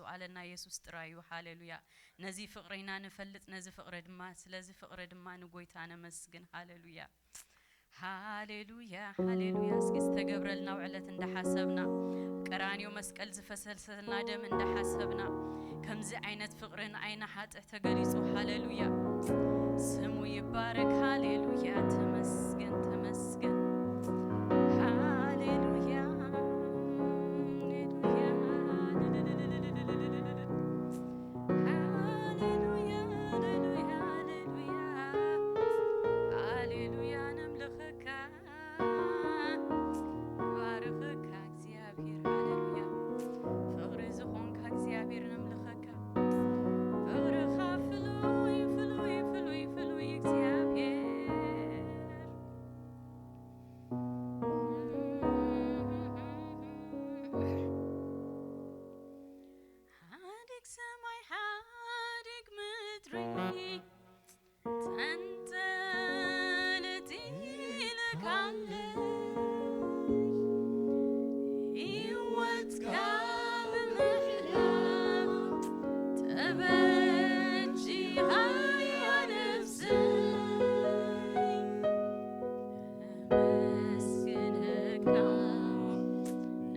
ዝተዋሃበና የሱስ ጥራይ እዩ። ሃሌሉያ። ነዚ ፍቕሪ ኢና ንፈልጥ፣ ነዚ ፍቕሪ ድማ፣ ስለዚ ፍቕሪ ድማ ንጎይታ ነመስግን። ሃሌሉያ። ሃሌሉያ፣ ሃሌሉያ። እስኪ ዝተገብረልና ውዕለት እንዳሓሰብና፣ ቀራንዮ መስቀል ዝፈሰሰልና ደም እንዳሓሰብና፣ ከምዚ ዓይነት ፍቕርን ኣይንሓጥእ ተገሊጹ። ሃሌሉያ። ስሙ ይባረክ። ሃሌሉያ። ተመስገን፣ ተመስገን። ሃሌሉያ፣ ሃሌሉያ። ሃሌሉያ፣ ሃሌሉያ፣ ሃሌሉያ። ሃሌሉያ፣ ነምልኸካ፣ ንባርኸካ እግዚኣብሔር። ሃሌሉያ። ፍቕሪ ዝኾንካ እግዚኣብሔር ነምልኸካ። ፍቕርኻ ፍሉይ፣ ፍሉይ፣ ፍሉይ፣ ፍሉይ እግዚኣብሔር። ሓዲግ ሰማይ ሓዲግ ምድሪ ተንጠልጢልካለይ፣ ህይወትካ ብምሕላው ተበጂኻ እያ ነፍሰይ። ነመስግነካ፣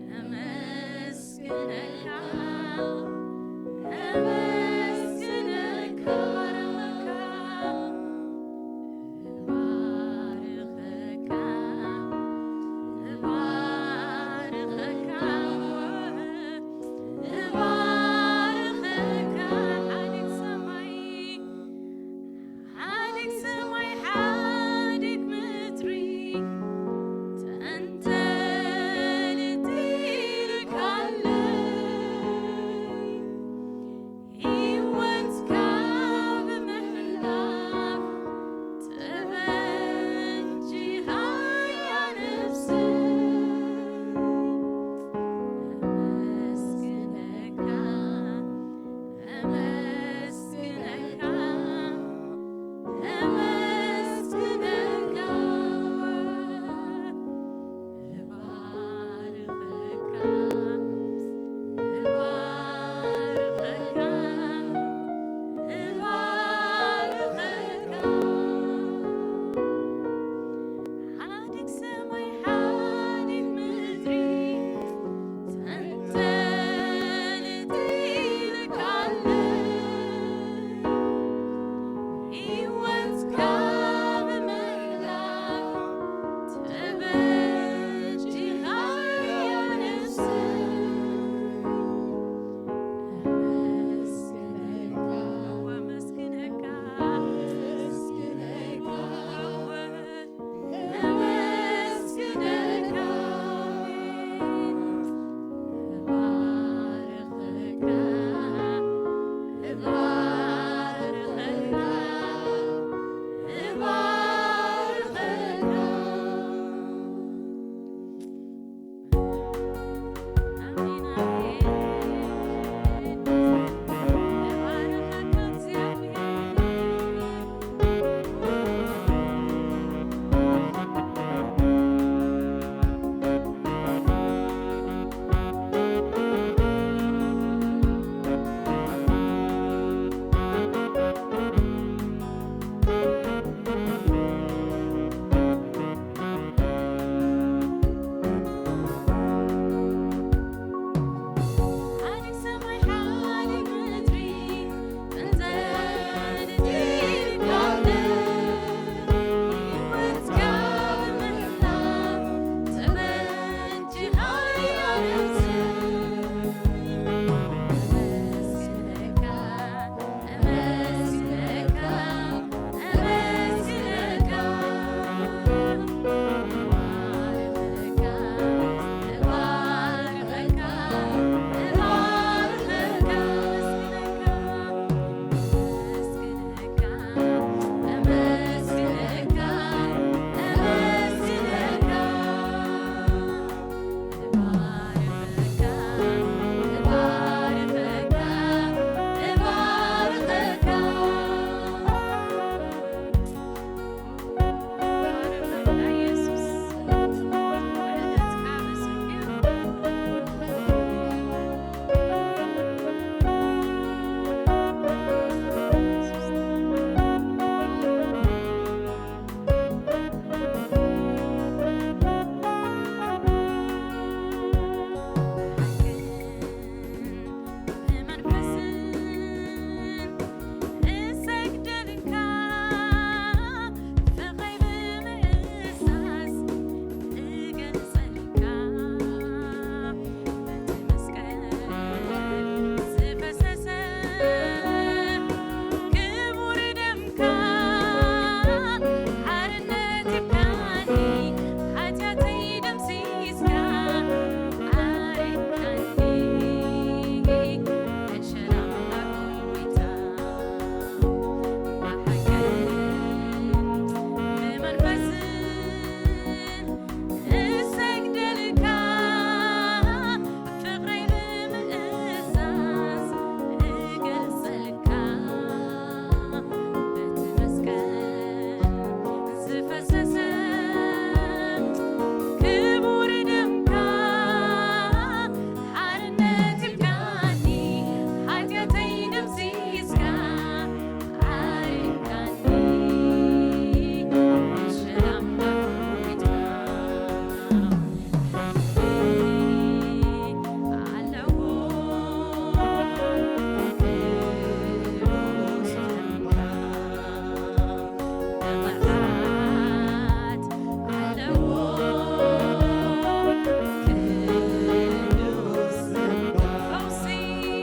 ነመስግነካ፣ ነመስግነካ።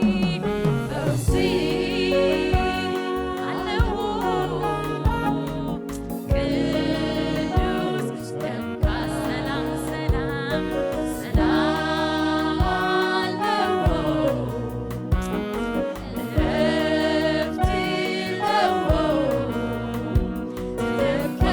ፈውሲ ኣለዎ። ቅዱስ ደምካ ሰላም፣ ሰላም፣ ሰላም ኣለዎ። እረፍቲ ኣለዎ። ደምካ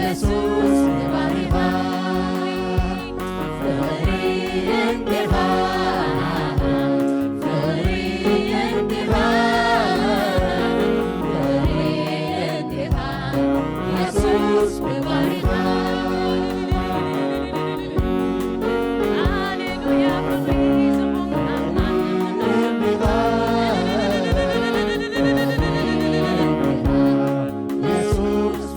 የሱስ ንባሪኻ ፍቕሪ እንዲኻ፣ ፍቕሪ እንዲኻ፣ ፍቕሪ እንዲኻ፣ የሱስ ንባሪኻ። ሃሌሉያ፣ ፍቕሪ ዝኾንካ ኣምላኽ። እንዲኻ፣ እንዲኻ፣ የሱስ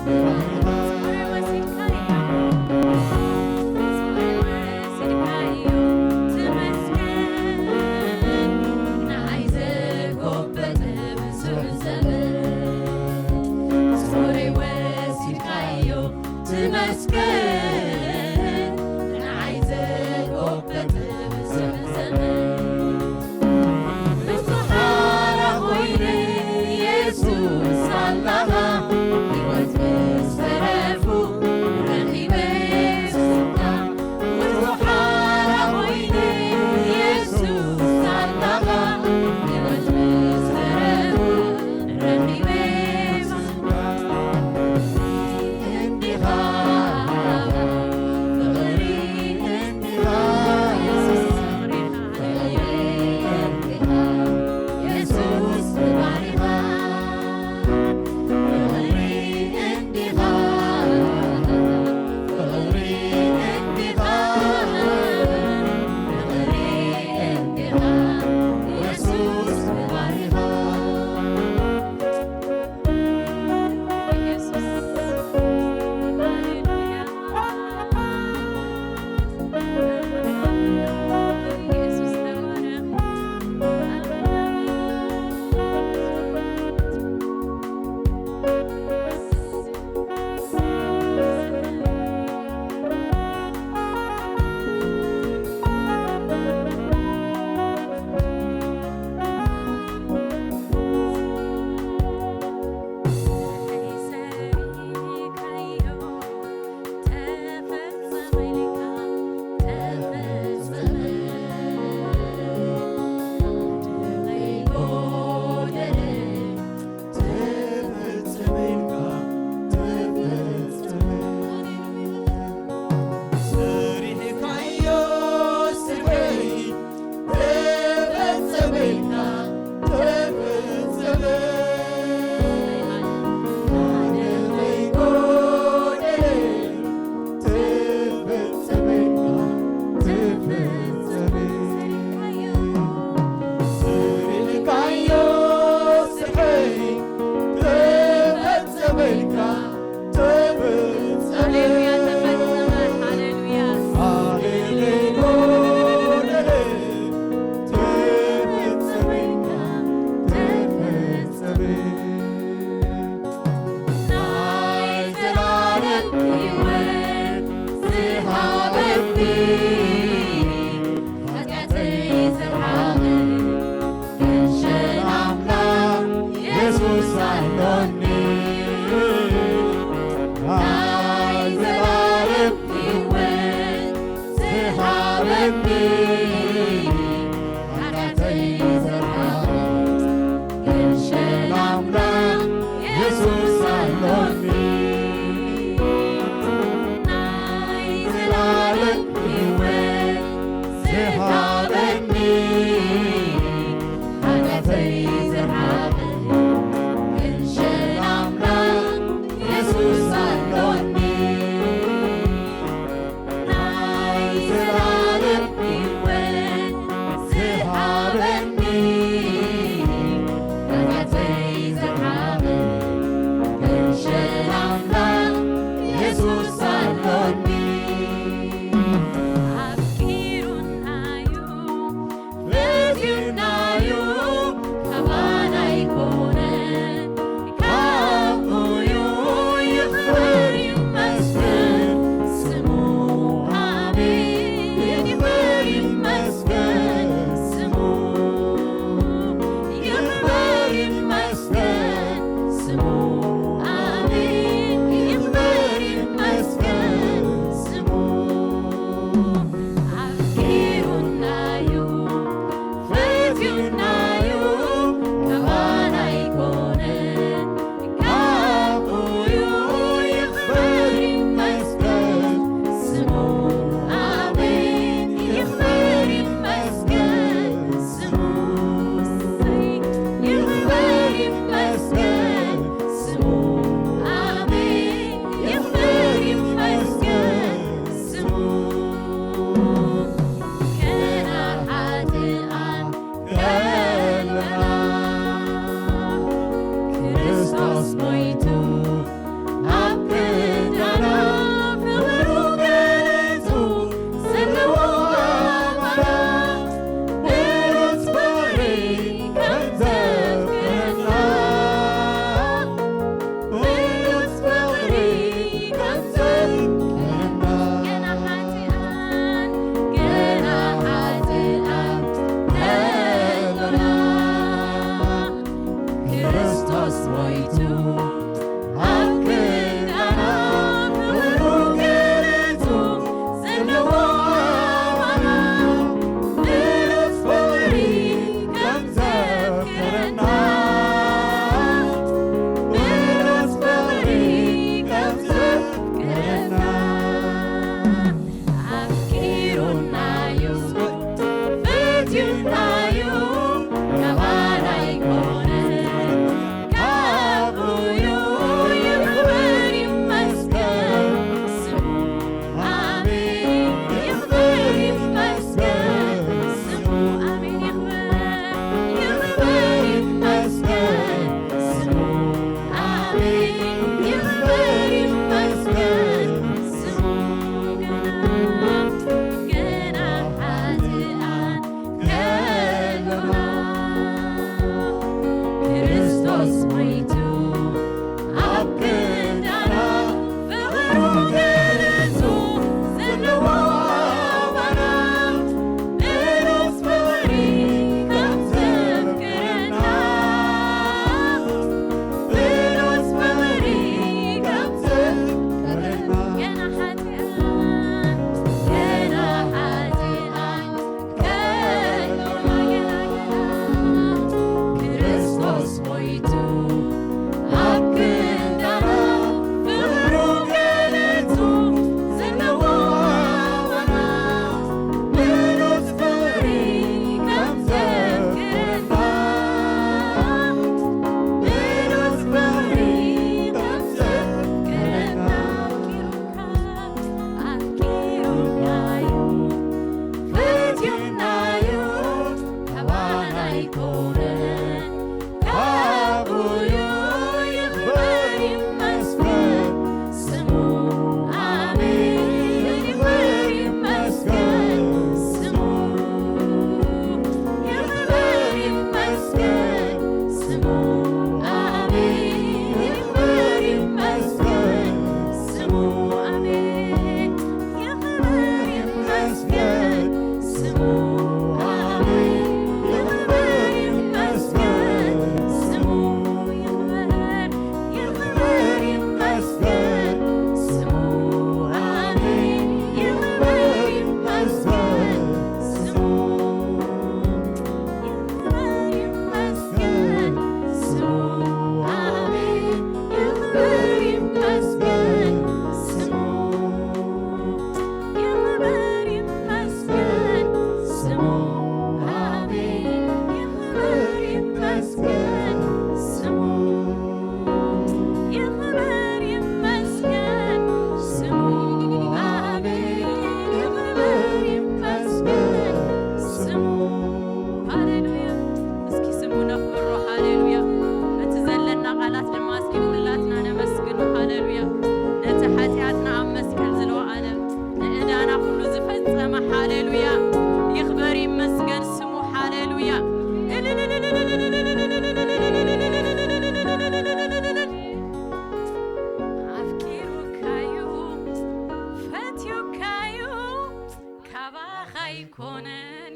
ኮነን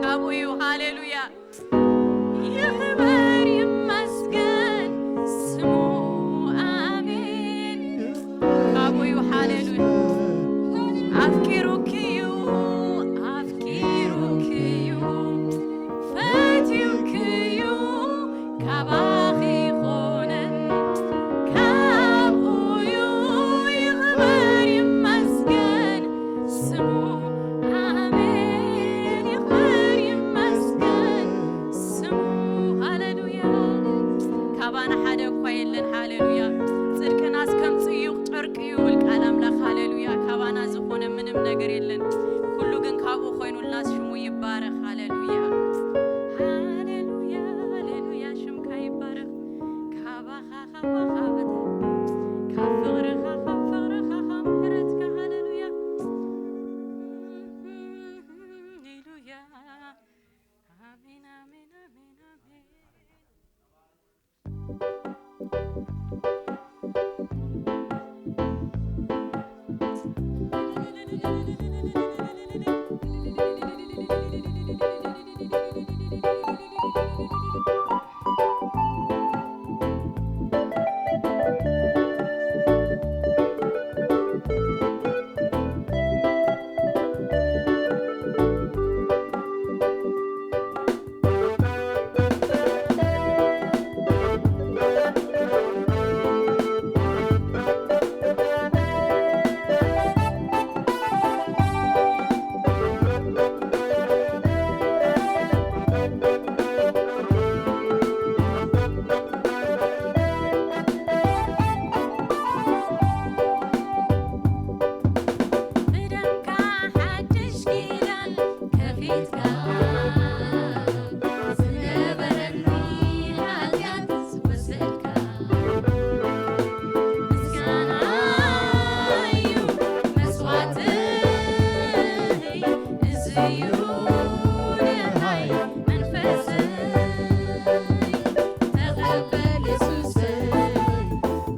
ካብኡ እዩ። ሃሌሉያ ይኽበር ይመስገን ስሙ። ኣሜን። ካብኡ እዩ። ሃሌሉያ ኣፍቂሩኪ እዩ፣ ኣፍቂሩኪ እዩ፣ ፈትዩኪ እዩ፣ ካባኺ ኮነን ካብኡ እዩ። ይኽበር ይመስገን ስሙ። ኣሜን። ይኽበር ይመስገን ስሙ። ሃሌሉያ። ካባና ሓደ እኳ የለን። ሃሌሉያ። ጽድቅናስ ከም ጽዩቕ ጨርቂ እዩ ይብል ቃል ኣምላኽ። ሃሌሉያ። ካባና ዝኾነ ምንም ነገር የለን። ኩሉ ግን ካብኡ ኮይኑልና ሽሙ ይባረኽ። ሃሌሉያ። ሃሌሉያ። ሃሌሉያ። ሽምካ ይባረኽ። ካባኻ፣ ካባኻ በታ፣ ካብ ፍቕርኻ፣ ካብ ፍቕርኻ፣ ካብ ምሕረትካ። ሃሌሉያ። ሃሌሉያ። ኣሜን፣ ኣሜን፣ ኣሜን፣ ኣሜን። ብደምካ ሓድሽ ኪዳን ከፊትካ፣ ዝነበረኒ ሓጢኣት ወሰድካ። ምስጋና እዩ መስዋእተይ፣ እዚ እዩ ደሃይ መንፈሰይ። ተቐበል የሱሰይ፣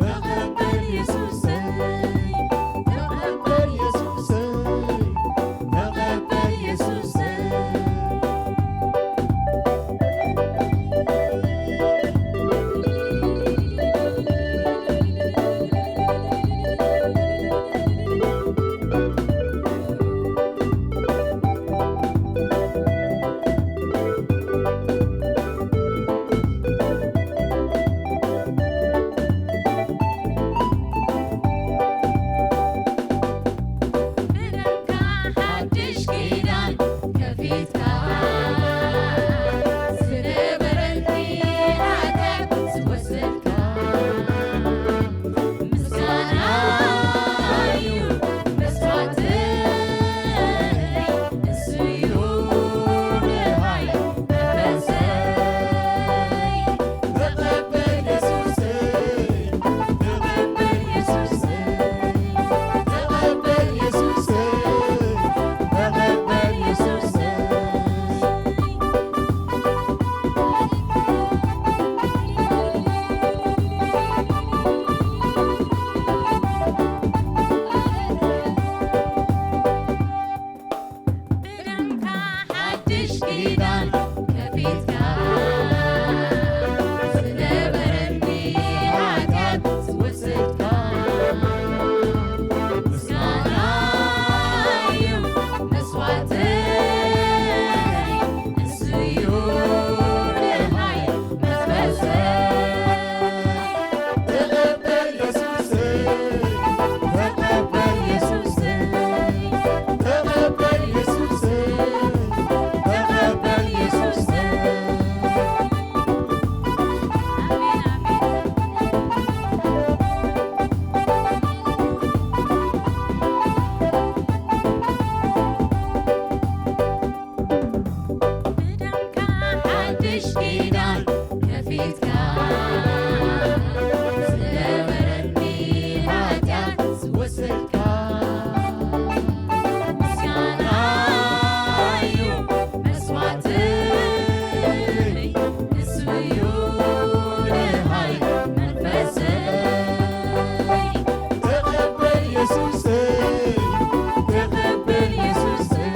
ተቐበል የሱሰይ፣ ተቐበል የሱሰይ፣ ተቐበል የሱሰይ። ብደምካ ሓድሽ ኪዳን ከፊትካ፣ ዝነበረኒ ሓጢኣት ዝወሰድካ። ምስጋና እዩ መስዋእተይ፣ እሱ እዩ ደሃይ መንፈሰይ። ተቐበል የሱሰይ፣ ተቐበል የሱሰይ፣ ተቐበል የሱሰይ፣ ተቐበል የሱሰይ። ብደምካ ሓድሽ ኪዳን ከፊትካ፣ ዝነበረኒ ሓጢኣት ዝወሰድካ። ምስጋና እዩ መስዋእተይ፣ እሱ እዩ ደሃይ መንፈሰይ። ተቐበል የሱሰይ፣ ተቐበል የሱሰይ፣ ተቐበል የሱሰይ፣ ተቐበል የሱሰይ። ኣሜን፣ ኣሜን። ብደምካ ሓድሽ ኪዳን ከፊትካ፣ ዝነበረኒ ሓጢኣት ዝወሰድካ። ምስጋና እዩ መስዋእተይ፣ ንሱ እዩ ደሃይ መንፈሰይ። ተቐበል የሱሰይ፣ ተቐበል የሱሰይ፣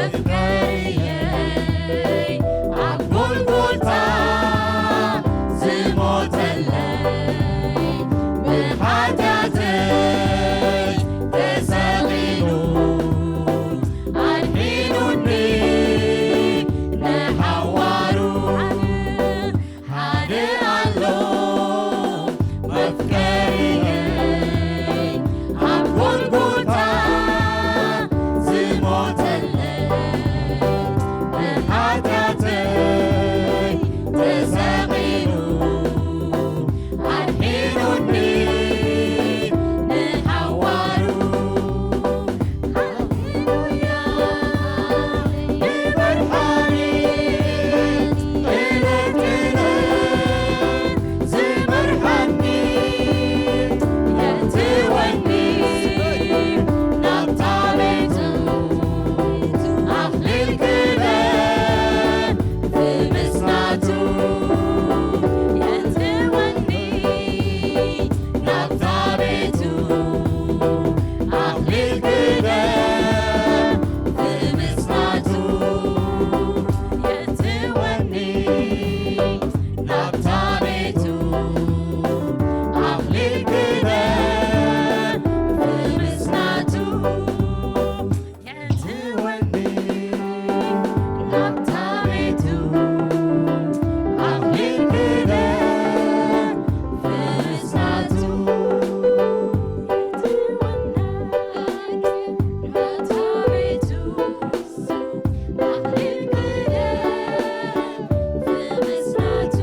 መፍቀሪየይ ኣብ ጎልጎታ ዝሞተለይ ብሓጢኣተይ ተሰቒሉ ኣድሒኑኒ ንሓዋሩ ሓደ ኣሎ መፍቀሪየይ ኣብ ጎልጎታ ዝሞተለይ ብሓጢኣተይ ተሰቒሉ ኣድሒኑኒ ንሓዋሩ። ሃሌሉያ ንመድሓኒ ዕለት ዕለት ዝመርሓኒ የእትወኒ ናብታ ቤቱ ኣኽሊል ክብር ብምስናቱ የእትወኒ ናብታ ቤቱ ኣኽሊል ክብር ብምስናቱ የእትወኒ ናብታ ቤቱ ኣኽሊል ክብር ብምስናቱ የእትወኒ ናብታ ቤቱ ኣኽሊል ክብር ብምስናቱ የእትወኒ ናብታ ቤቱ ኣኽሊል ክብር ብምስናቱ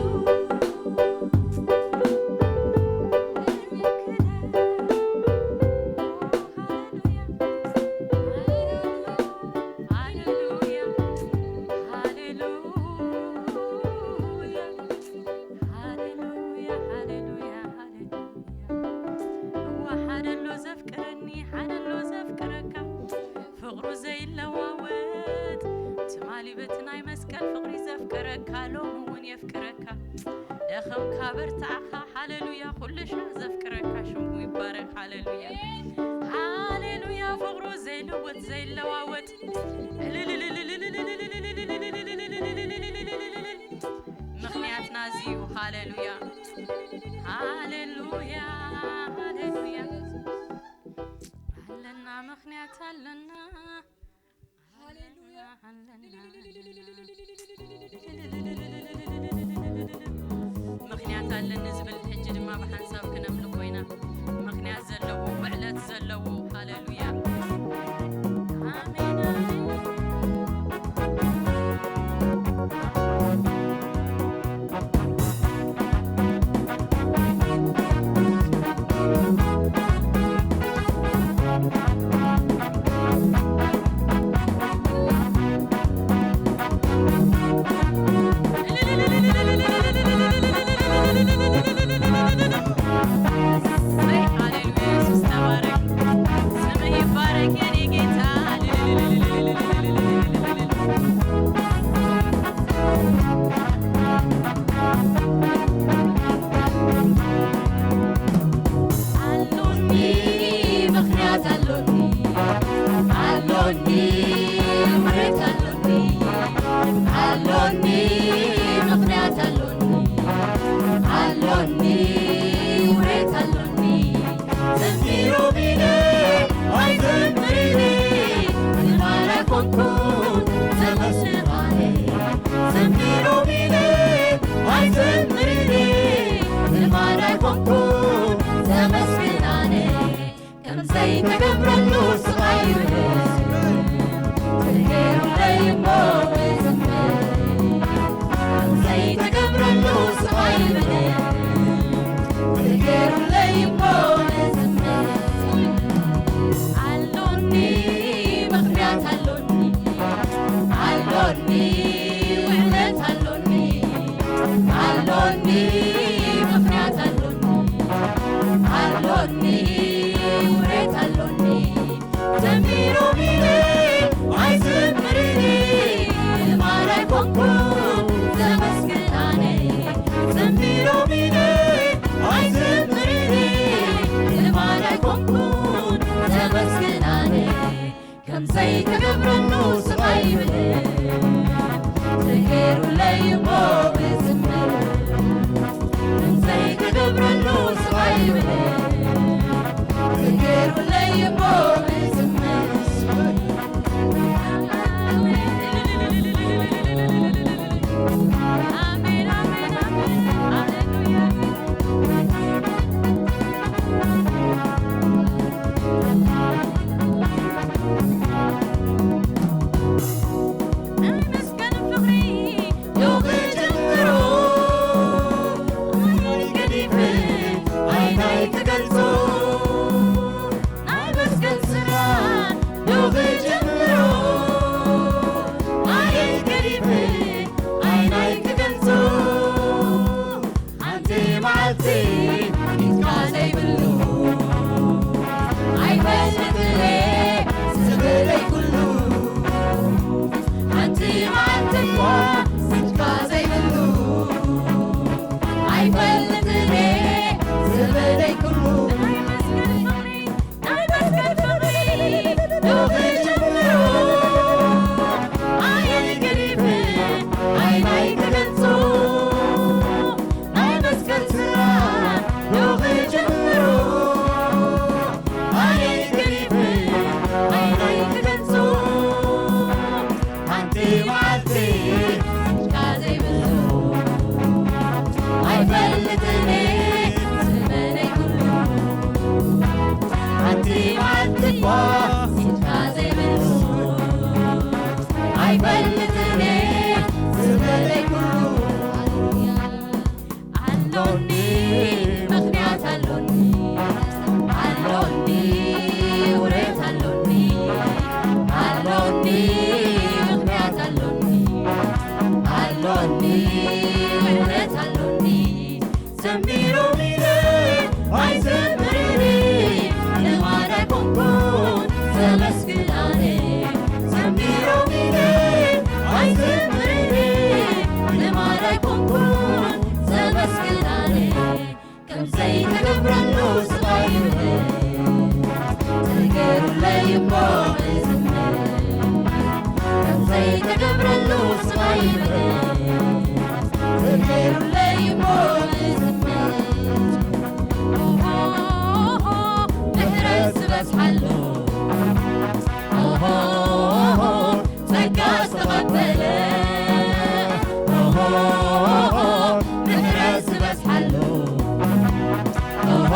ሃሌሉያ፣ ሃሌሉያ፣ ሃሌሉያ፣ ሃሌሉያ፣ ሃሌሉያ። እወ፣ ሓደ ኣሎ ዘፍቅረኒ፣ ሓደ ኣሎ ዘፍቅረካ፣ ፍቕሩ ዘይለዋወጥ፣ ትማሊ በቲ ናይ መስቀል ፍቕሪ ዘፍቀረካ፣ ሎሚ እውን የፍቅረካ። ደኸምካ በርትዓኻ፣ ሃሌሉያ፣ ኩሉ ሻዕ ዘፍቅረካ ሽሙ ይባረክ። ሃሌሉያ፣ ሃሌሉያ፣ ፍቕሩ ዘይልወጥ ዘይለዋወጥ፣ ምኽንያትና እዚ እዩ። ሃሌሉያ፣ ሃሌሉያ፣ ሃሌሉያ። ኣለና፣ ምኽንያት ኣለና። ሃሌሉያ። ምኽንያት ኣለኒ ዝብል ሕጂ ድማ ብሓንሳብ ክነምልኮ ኢና። ምኽንያት ዘለዎ፣ ውዕለት ዘለዎ። ሃሌሉያ። ኣሜን፣ ኣሜን። ኣሎኒ፣ ምኽንያት ኣሎኒ፣ ኣሎኒ፣ ምኽንያት ኣሎኒ፣ ኣሎኒ፣ ምኽንያት ኣሎኒ፣ ኣሎኒ፣ ምኽንያት ኣሎኒ። ዘምሮም ኢለ ኣይዘምርን፣ ልማድ ኣይኮንኩን ዘመስግን ኣነ። ዘምሮም ኢለ ኣይዘምርን፣ ልማድ ኣይኮንኩን ዘመስግን ኣነ። ከም ዘይተገብረሉ ስቓይ ይብህስ፣ ተገይሩለይ እሞ እዝምር። ከም ዘይተገብረሉ ስቓይ ይብህስ፣ ተገይሩለይ እሞ እዝምር። ኣሎኒ፣ ምኽንያት ኣሎኒ፣ ኣሎኒ፣ ውዕለት ኣሎኒ፣ ኣሎኒ፣ ምኽንያት ኣሎኒ፣ ኣሎኒ፣ ውዕለት ኣሎኒ። ዘምሮም ኢለ ኣይዝምርን፣ ልማድ ኣይኮንኩን ዘመስግን ኣነ። ዘምሮም ኢለ ኣይዝምርን፣ ልማድ ኣይኮንኩን ዘመስግን ኣነ። ከም ዘይተገብረሉ ስቓ ኣይብልን፣ ተገይሩለይ እሞ ክዝምር፣ እንተይ ክገብረሉ ስቕ ኣይብልን፣ ተገይሩለይ እሞ ክዝምር። ኣሜን፣ ኣሜን፣ ኣሜን። ሃሌሉያ። ናይ መስቀል ፍቕሪ ዶ ክጅምሮ፣ ዓይነይ ገዲፈ ዓይነይ ክገልጾ። ናይ መስቀል ስራሕ ዶ ክጅምሮ፣ ዓይነይ ገዲፈ ዓይነይ ክገልጾ። ሓንቲ መዓልቲ ኢድካ ዘይብሉ ኣይፈልጥን እየ ዝብለይ ኩሉ። ሓንቲ መዓልቲ እኳ ኢድካ ዘይብሉ ኣይፈልጥን እየ ዝብለይ ኩሉ። ናይ መስቀል ፍቕሪ ዶ ክጅምሮ፣ ዓይነይ ገዲፈ ዓይነይ ክገልጾ። ናይ መስቀል ስራሕ ዶ ክጅምሮ፣ ዓይነይ ገዲፈ ዓይነይ ክገልጾ። ሓንቲ መዓልቲ ስንካ ዘይብሉ ኣይፈልጥን እየ ዘመነይ ኩሉ። ሓንቲ መዓልቲ እኳ ስንካ ዘይብሉ ኣይፈልጥን እየ ዘመነይ ኩሉ። ኣሎኒ ምኽንያት ኣሎኒ፣ ኣሎኒ ውሬት ኣሎኒ፣ ኣሎኒ ምኽንያት ኣሎኒ፣ ኣሎኒ ውሬት ኣሎኒ። ዘሚሮም ኢለ ኣይዘምርን ልማድ ኣይኮንኩን ዘመስግን ኣነ። ዘሚሮም ኢለ ኣይዘምርን ልማድ ኣይኮንኩን ዘመስግን ኣነ። ከም ዘይተገብረሉ ስቕ ኣይብል፣ ተገይሩለይ እሞ ክዝምር። ከም ዘይተገብረሉ ስቕ ኣይብል፣ ተገይሩለይ እሞ ክዝምር። ኦሆ፣ ምሕረት ዝበዝሓሉ። ኦሆ፣ ጸጋ ዝተቐበለ። ኦሆ፣ ምሕረት ዝበዝሓሉ። ኦሆ፣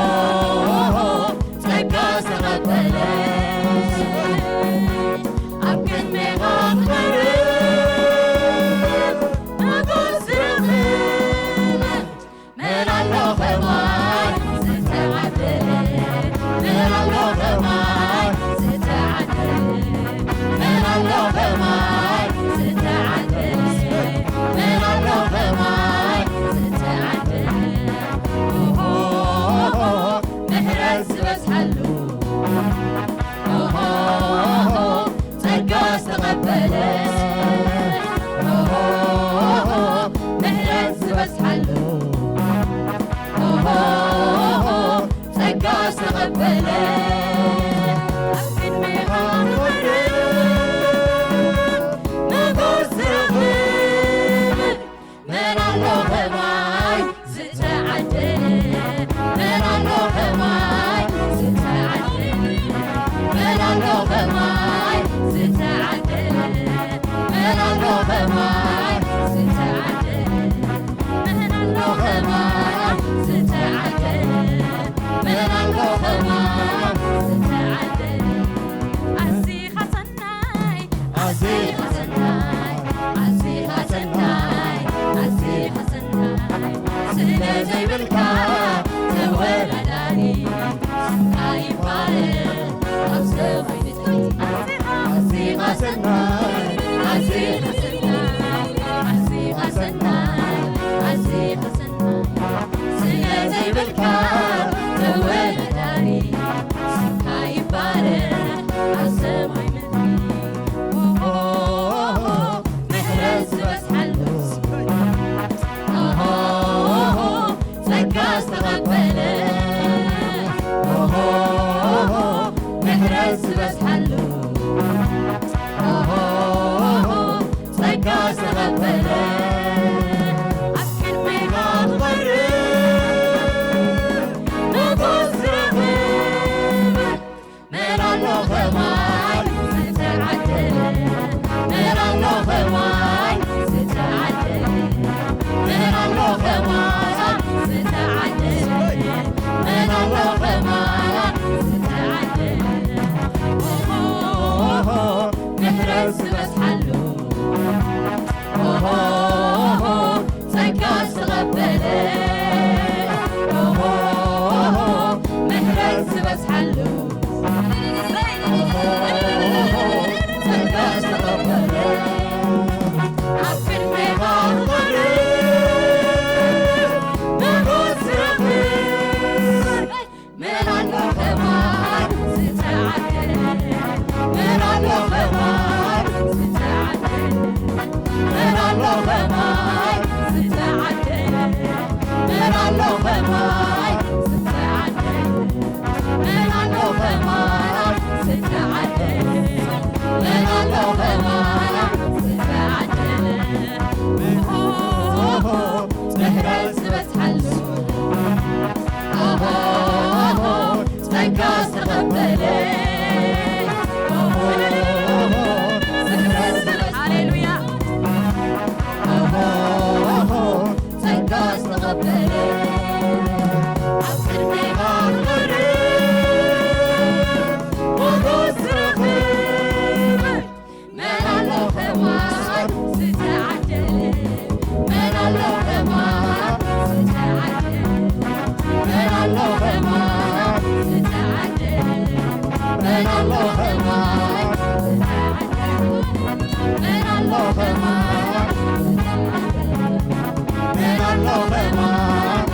ጸጋ ዝተቐበለ። ኣብ ቅድሜኻ ክቐርብ ሞገስ ዝረኽብ። መን ኣሎ ከማይ ዝተዓደለ? መን ኣሎ ከማይ ዝተዓደለ? መን ኣሎ ከማይ ዝተዓደለ? መን ኣሎ ከማይ ዝተዓደለ? ኦሆ፣ ምሕረት ዝበዝሓሉ። ኦሆ፣ ጸጋ ዝተቐበለ። ኦሆ፣ ምሕረት ዝበዝሓሉ። ኦሆ፣ ጸጋ ዝተቐበለ። ኣብ ቅድሜኻ ክቐርብ ሞገስ ዝረኽብ። መን ኣሎ ከማይ ዝተዓደለ? መን ኣሎ ከማይ ዝተዓደለ? መን ኣሎ ከማይ ዝተዓደለ? መን ኣሎ ከማይ ዝተዓደለ? መን ኣሎ ከማይ ዝተዓደለ? መን ኣሎ ከማይ ዝተዓደለ? ኣዚኻ ሰናይ፣ ኣዚኻ ሰናይ፣ ኣዚኻ ሰናይ፣ ኣዚኻ ሰናይ፣ ስለ ዘይብልካ ተወዳዳሪ ስምካ ይባረኽ ኣብ ሰማይ ምድሪ። ኣዚኻ ሰናይ፣ ኣዚኻ ሰናይ፣ ኣዚኻ ሰናይ፣ ኣዚኻ ሰናይ፣ ስለ ዘይብልካ ተወዳዳሪ ስምካ ይባረኽ ኣብ ሰማይ ምድሪ። ኦሆ፣ ምሕረት ዝበዝሓሉ። ኦሆ፣ ጸጋ ዝተቐበለ። ኦሆ፣ ምሕረት ዝበዝሓሉ። ኦሆ፣ ምህረት ዝበዝሓሉ ጸጋ ዝተቐበለ ሃሌሉያ ጸጋ ዝተቐበለ ኣብ ቅድሜኻ ክቐርብ ሞጎስ ዝረኽብ መን ኣሎ ከማን ዝተዓደለ መን ኣሎ ከማን ዝተዓደለ መን ኣሎ ከማን ዝተዓደለ መን ኣሎ ከማን ዝተዓደለ መን ኣሎ ከማን መን ኣሎ ከማን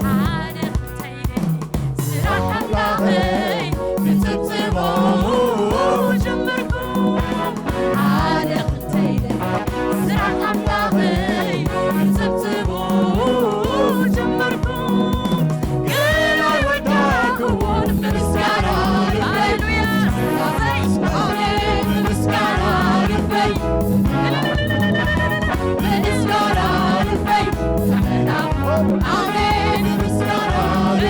ሓደ ክልተ ኢለ ስራሕ ኣምላኸይ ክጽብጽቦ ጀመርኩ። ሓደ ክልተ ኢለ ስራሕ ኣምላኸይ ክጽብጽቦ ጀመርኩ። ግን ኣይወዳእኩዎን ብምስጋና ልበይ ሃሌሉያ። ብምስጋና ልበይ ብምስጋና ልበይ ኣሜን። ብምስጋና ልበይ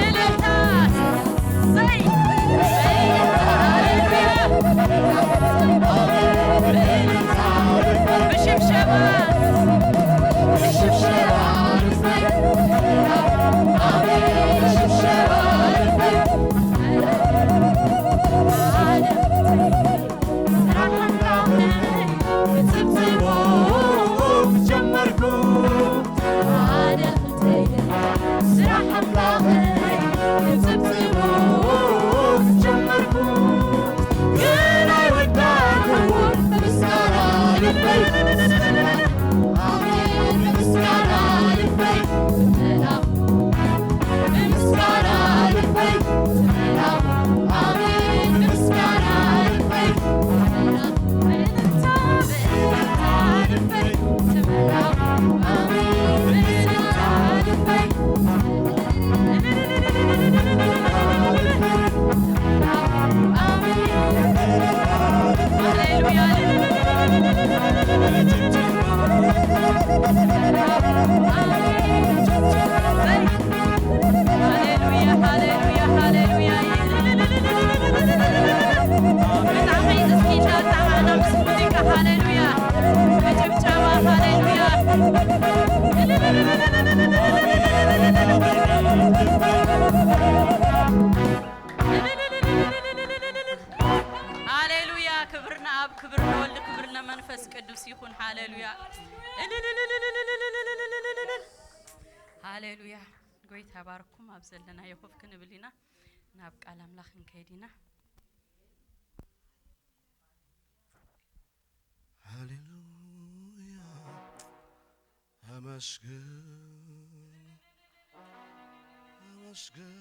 ሃሌሉያ። ክብሪ ንኣብ፣ ክብሪ ንወልድ፣ ክብሪ ንመንፈስ ቅዱስ ይኹን። ሃሌሉያ። ሃሌሉያ። ጎይታ ባርኩም። ኣብ ዘለናዮ ኮፍ ክንብል ኢና። ናብ ቃል ኣምላኽ ክንከይድ ኢና። ሃሌሉያ። ኣመስግን፣ ኣመስግን፣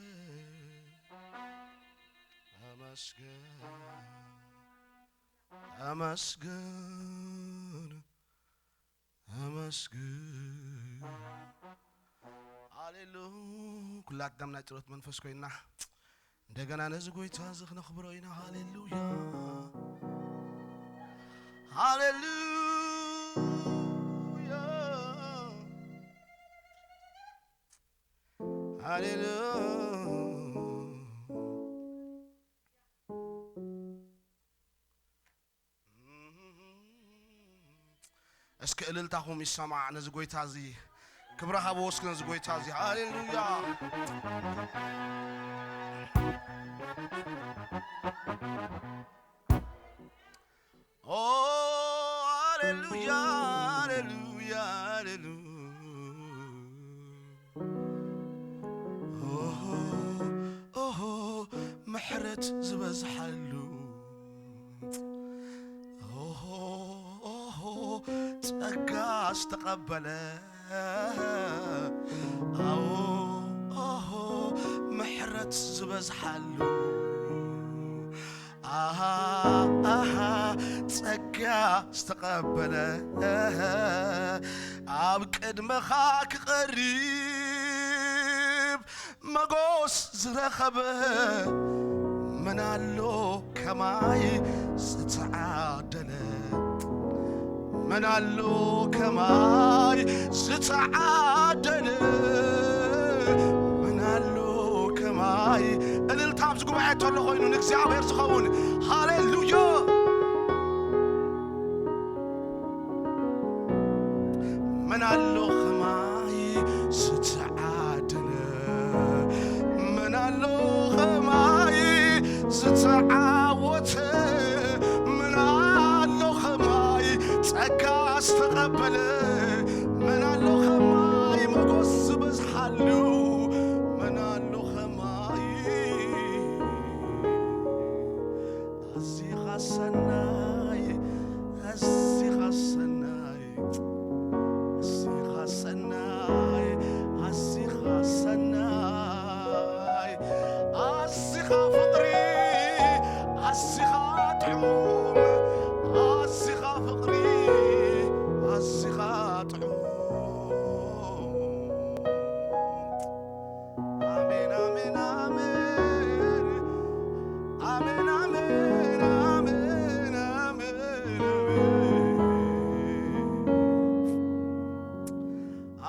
ኣመስግን፣ ኣመስግን፣ ኣመስግን። ሃሌሉ። ኩላትና ናይ ጸሎት መንፈስ ኮይንና እንደገና ነዚ ጎይታ እዚ ክነኽብሮ ኢና። ሃሌሉያ፣ ሃሌሉያ፣ ሃሌሉያ። እስኪ እልልታኹም ይሰማዕ ነዚ ጎይታ እዚ። ክብሪ ሃብዎ እስኪ ነዚ ጎይታ እዚ። ሃሌሉያ። ኦ፣ ሃሌሉያ፣ ሃሌሉያ፣ ሃሌሉያ። ኦሆ፣ ኦሆ፣ ምሕረት ዝበዝሓሉ። ኦሆ፣ ኦሆ፣ ጸጋ ዝተቐበለ። ኣዎ፣ ኦሆ፣ ምሕረት ዝበዝሓሉ። ኣሃ ኣሃ ጸጋ ዝተቐበለ ኣብ ቅድመኻ ክቐርብ መጎስ ዝረኸበ መን ኣሎ ከማይ ዝተዓደለ? መን ኣሎ ከማይ ዝተዓደለ? መን ኣሎ ከማይ? እልልታ ኣብዚ ጉባኤ ተሎ ኮይኑ ንእግዚኣብሔር ዝኸውን። ሃሌሉያ! መን ኣሎ ኸማይ ዝተዓደለ? መን ኣሎ ኸማይ ዝተዓወተ? መን ኣሎ ኸማይ ጸጋ ዝተቐበለ? መን ኣሎ ኸማይ መጎስ ዝበዝሓሉ? መን ኣሎ ኸማይ? ኣዚኻ ሰናይ፣ ኣዚኻ ሰናይ፣ ኣዚኻ ሰናይ፣ ኣዚኻ ሰናይ፣ ኣዚኻ ፍቕሪ፣ ኣዚኻ ጥዑም፣ ኣዚኻ ፍቕሪ፣ ኣዚኻ ጥዑም። ኣሜን፣ ኣሜን፣ ኣሜን። ኣሜን፣ ኣሜን፣ ኣሜን፣ ኣሜን፣ ኣሜን።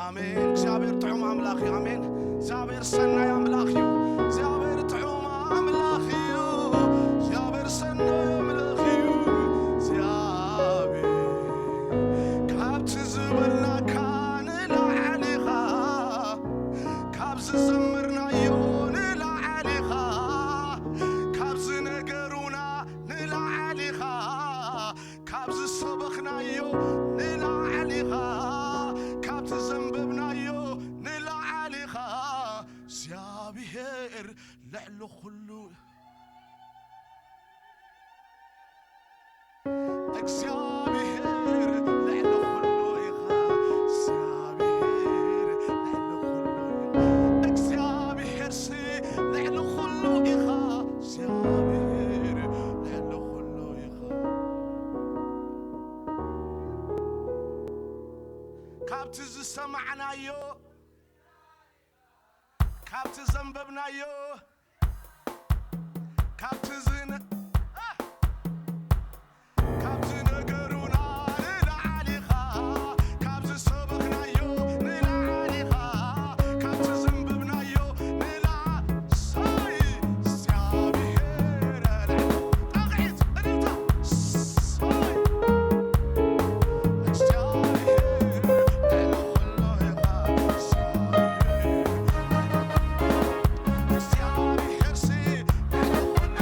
ኣሜን። እግዚኣብሔር ጥዑም ኣምላኽ እዩ። ኣሜን። እግዚኣብሔር ሰናይ ኣምላኽ እዩ። እግዚኣብሔር ጥዑም ኣምላኽ እዩ። እግዚኣብሔር ሰናይ ኣምላኽ እዩ። እግዚኣብሔር ካብቲ ዝበልናካ ንላዕሊ ኢኻ። ካብ ዝዘመርናዮ ንላዕሊ ኢኻ። ካብ ዝነገሩና ንላዕሊ ኢኻ። ካብ ዝሰበኽናዮ ንላዕሊ ኢኻ። ካብ ዝዘንበብናዮ ንላዕሊ ኢኻ። እግዚኣብሔር ልዕሊ ኩሉ እግዚኣብሔር ልዕሊ ኩሉ ኢኻ። እግዚኣብሔር ልዕሊ ኩሉ ኢኻ። እግዚኣብሔርሲ ልዕሊ ኩሉ ኢኻ። እግዚኣብሔር ልዕሊ ኩሉ ኢኻ። ካብቲ ዝሰማዕናዮ ካብቲ ዘንበብናዮ ካብቲ ዝነ ኣ! ካብቲ ነገሩና ንላዕሊ ኢኻ። ካብዚ ሰበኽናዮ ንላዕሊ ኢኻ። ካብቲ ዘንበብናዮ ንላ ሳይ እግዚኣብሔር ጣቕዒት እልልታ ሳይ እግዚኣብሔር ልዕሊ ኩሉ ኢኻ። እግዚኣብሔር ሲ ልዕሊ ኩሉ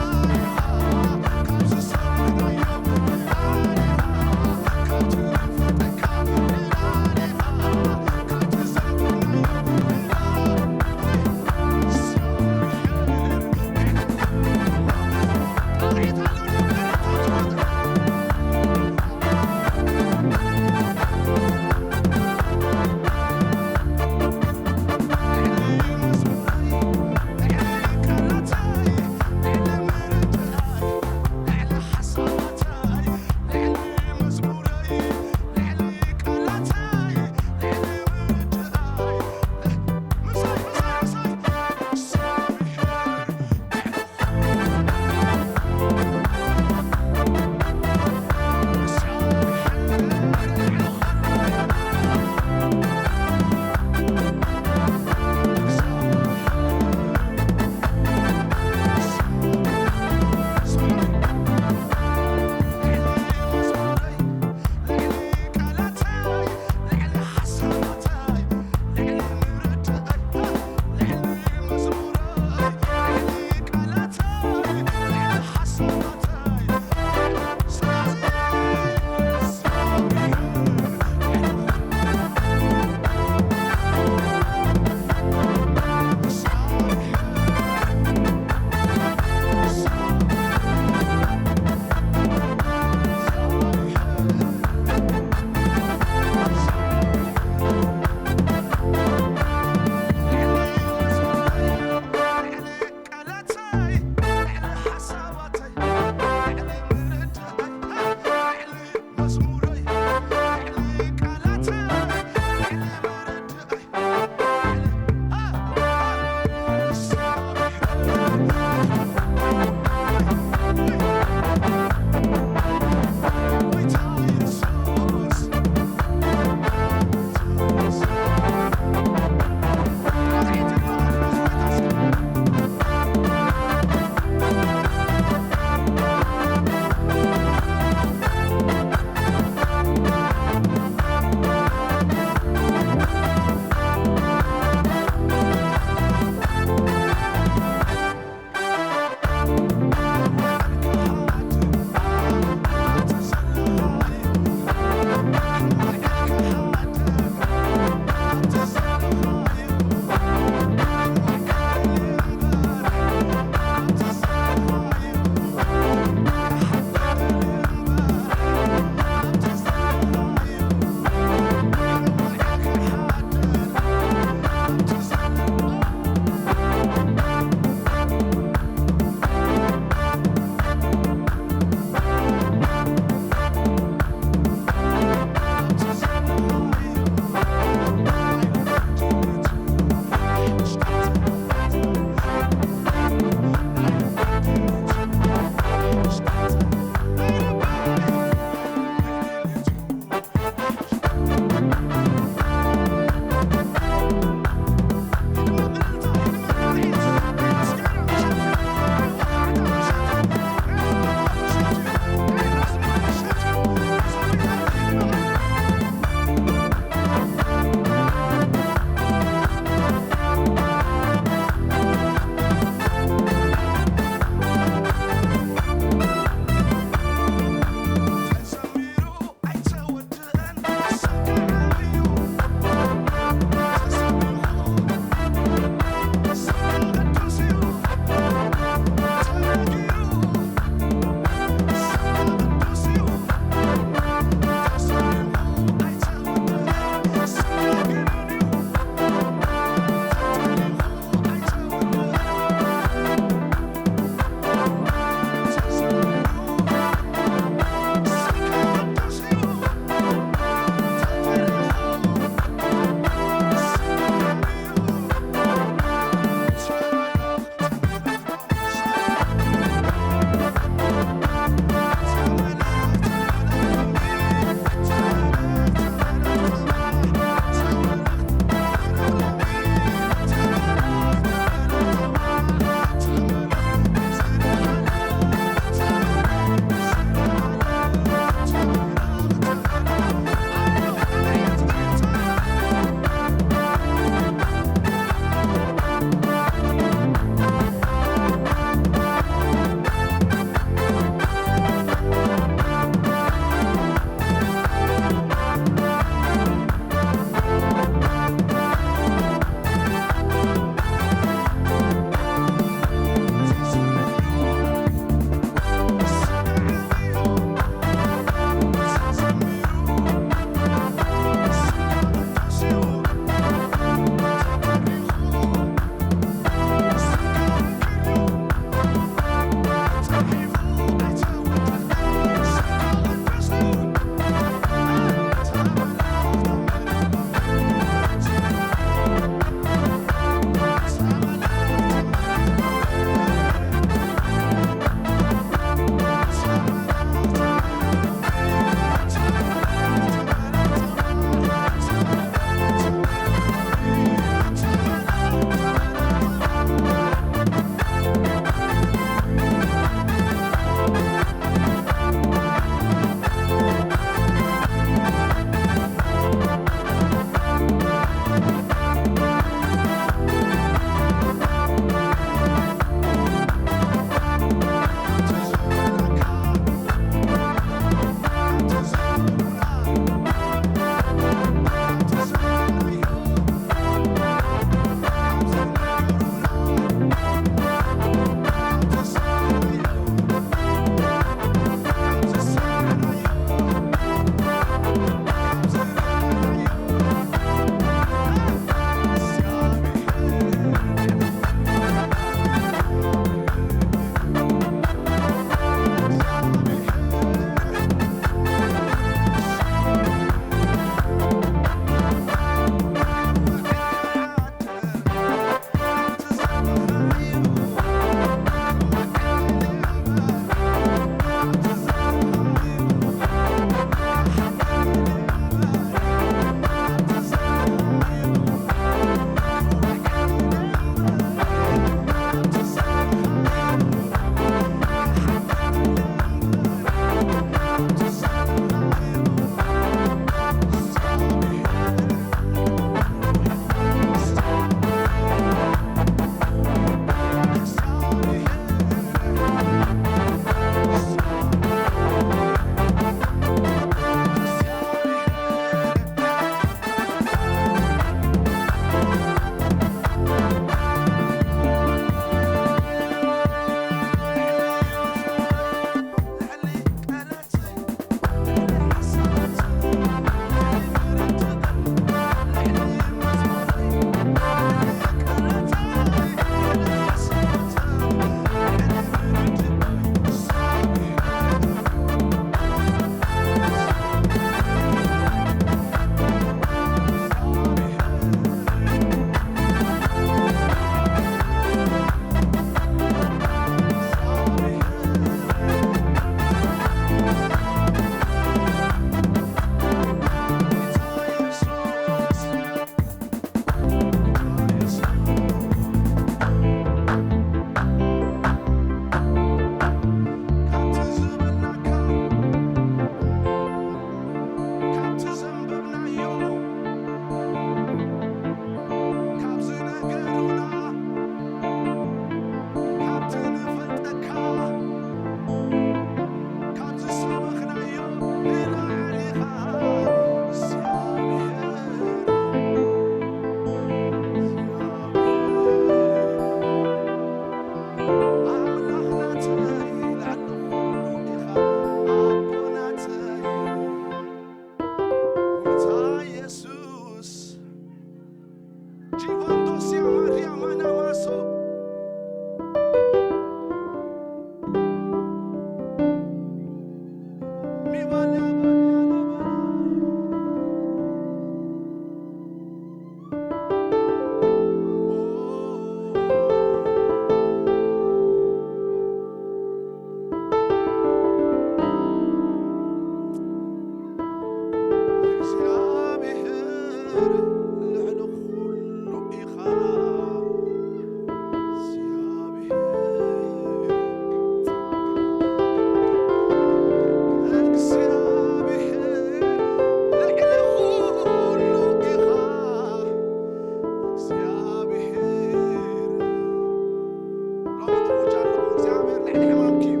ሎሚ እውጅ ኣለኹ፣ እግዚኣብሔር ልዕሊ ሕማምኪ እዩ።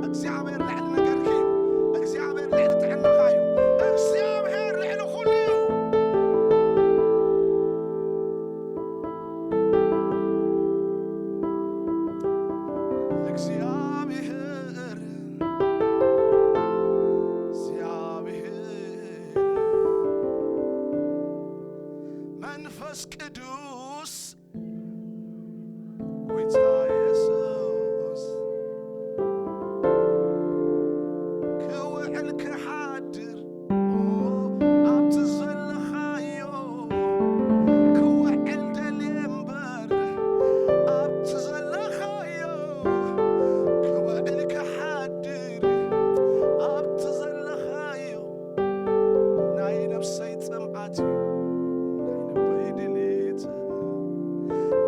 እግዚኣብሔር ልዕሊ ነገርኪ እዩ። እግዚኣብሔር ልዕሊ ጥዕናኻ እዩ። እግዚኣብሔር ልዕሊ ኩሉ እዩ። እግዚኣብሔር፣ እግዚኣብሔር መንፈስ ቅዱስ፣ ጎይታ የሱስ፣ ክውዕል ክሓድር ኣብቲ ዘለኻዮ፣ ክውዕል ደልየ እምበር ኣብቲ ዘለኻዮ፣ ክውዕል ክሓድር ኣብቲ ዘለኻዮ። ናይ ነፍሰይ ጽምኣት እዩ፣ ናይ ልበይ ድሌት፣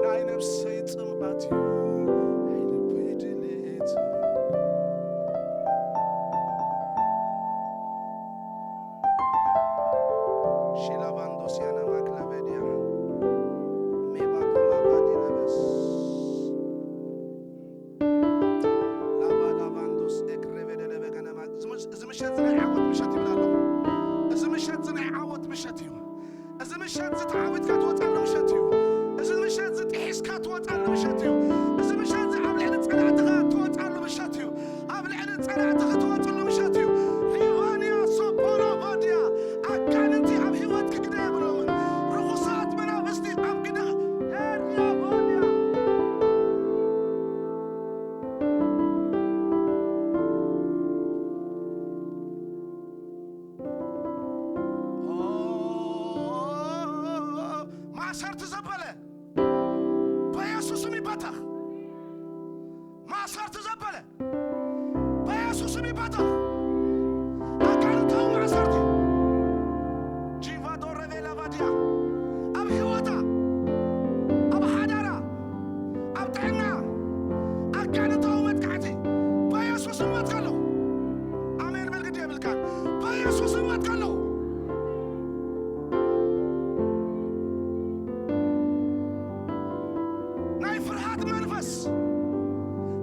ናይ ነፍሰይ ጽምኣት እዩ፣ ናይ ልበይ ድሌት። ሺላባንዶስያና ማክላበድያ ሜባኮላባዲለበስ ላባላባንዶስ ኤክሬቤደለበገነማ። እዚ ምሽ-፣ እዚ ምሸት እዚ ናይ ዓወት ምሸት ይብል ኣለኹ። እዚ ምሸት እዚ ናይ ዓወት ምሸት እዩ። እዚ ምሸት እዚ ተዓዊትካ ትወጻሉ ምሸት እዩ። እዚ ምሸት እዚ ጥሒስካ ትወጻሉ ምሸት እዩ። እዚ ምሸት እዚ ኣብ ልዕሊ ጸላእትኻ ትወጻሉ ምሸት እዩ። ኣብ ልዕሊ ጸላእትኺ ትወጽሉ ምሸት እዩ። ሂቫንያ ሶፖሎቮድያ፣ ኣጋንንቲ ኣብ ህይወትኪ ግደ የብሎምን። ርኹሳት መናፍስቲ ኣብ ግደኻ። ሄርያ ሆልያ። ማእሰርቲ ዘበለ በኢየሱስም ይበተኽ። ማእሰርቲ ዘበለ በኢየሱስም ይበተኽ። ኣጋንንታዊ ማእሰርቲ ጂቫዶ ረቬላ ቫዲያ ኣብ ህይወታ፣ ኣብ ሓዳራ፣ ኣብ ጥዕና ኣጋንንታዊ መጥቃዕቲ በኢየሱስም እበትከሉ። ኣሜን በል ግዲ የብልካን። በኢየሱስም እበትከሉ። ናይ ፍርሃት መንፈስ፣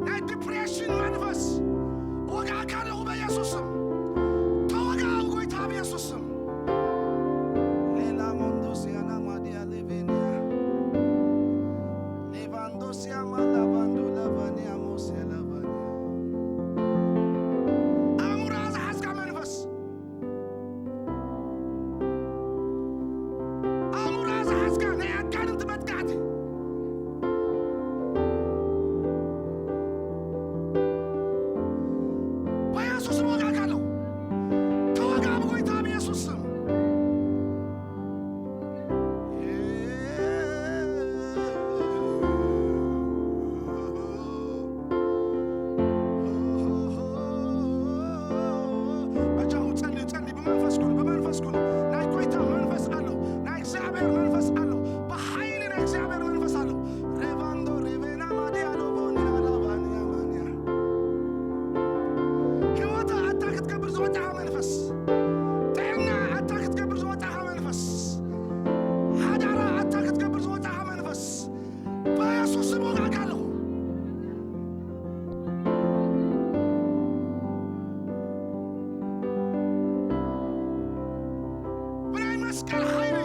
ናይ ዲፕሬሽን መንፈስ ወጋእካ ኣለኹ በኢየሱስ ስም። ተወጋ ኣብ ጎይታ ኣብ ኢየሱስ ስም። ሌላ ሞንዶስያና ማዲያ ሌቬንያ ሌቫንዶስያ ማላቫንዶ ላቫንያ ሞስያ ላቫንያ። ኣእምሮኣ ዝሓዝካ መንፈስ፣ ኣእምሮኣ ዝሓዝካ ናይ ኣጋንንቲ መጥቃዕቲ በኢየሱስ ስም ወጋእካ ኣለኹ። ተወጋ ብጎይታ ብኢየሱስ ስም። ኣጃኹም ጸልዩ፣ ጸልዩ፣ ብመንፈስ ኩኑ፣ ብመንፈስ ኩኑ። ናይ ጎይታ መንፈስ ኣሎ፣ ናይ እግዚኣብሔር መንፈስ ኣሎ፣ ብሓይሊ ናይ እግዚኣብሔር መንፈስ ኣሎ። ሬቫንዶ ሬቬና ማዲያ ሎቦኒያ ላባኒያ ማኒያ። ህይወታ ኣታ ክትገብር ዝወጣኻ መንፈስ፣ ጥዕና ኣታ ክትገብር ዝወጣኻ መንፈስ፣ ሓዳራ ኣታ ክትገብር ዝወጣኻ መንፈስ፣ በኢየሱስ ስም ወጋእካ ኣለኹ። ብናይ መስቀል ሓይሊ፣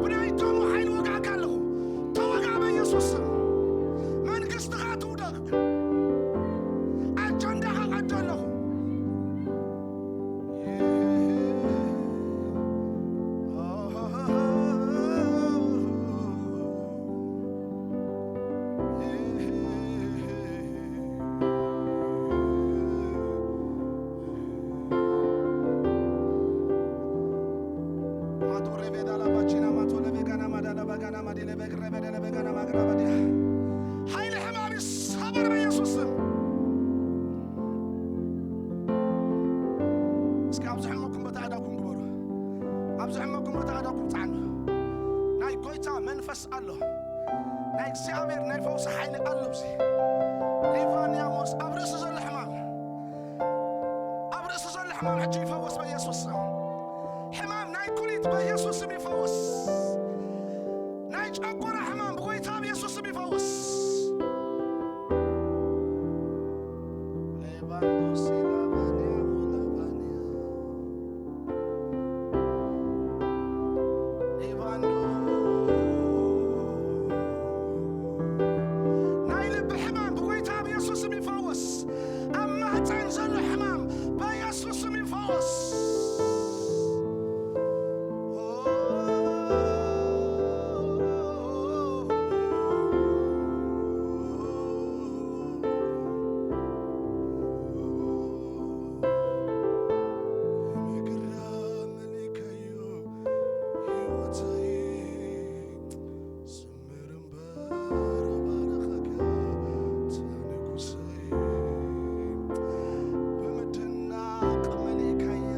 ብናይ ደሙ ሓይሊ ወጋእካ ኣለኹ። ተወጋ በኢየሱስ ስም። መንግስትኻ ትውደቕ። ኣጀንዳኻ ቀዶ ኣለኹ። ማቶ ሬቬዳ ላባቺና ማቶ ለቤጋና ማዳ ለበጋና ማዲ ለበግ ሬቬደ ለበጋና ማግራ ባዲያ። ሓይሊ ሕማም ይሰበር በኢየሱስ ስም። እስኪ ኣብ ዝሕመኩም ቦታ ኣእዳውኩም ግበሩ። ኣብ ዝሕመኩም ቦታ ኣእዳውኩም ጻዕኑ። ናይ ጎይታ መንፈስ ኣሎ። ናይ እግዚኣብሔር ናይ ፈውሲ ሓይሊ ኣሎ። እዚ ሊቫንያሞስ ኣብ ርእሲ ዘሎ ሕማም፣ ኣብ ርእሲ ዘሎ ሕማም ሕጂ ይፈወስ በኢየሱስ ስም። ሕማም ናይ ኩሊት በኢየሱስ ስም ይፈወስ። ናይ ጨጎራ ሕማም ብጎይታ ብኢየሱስ ስም ይፈወስ። ቫንዶሲ ላባንያ ሙላባንያ። ሌቫንዶ። ናይ ልቢ ሕማም ብጎይታ ብየሱስ ስም ይፈወስ። ኣብ ማህፀን ዘሎ ሕማም በየሱስ ስም ይፈወስ። ብምድናቕ መሊእካያ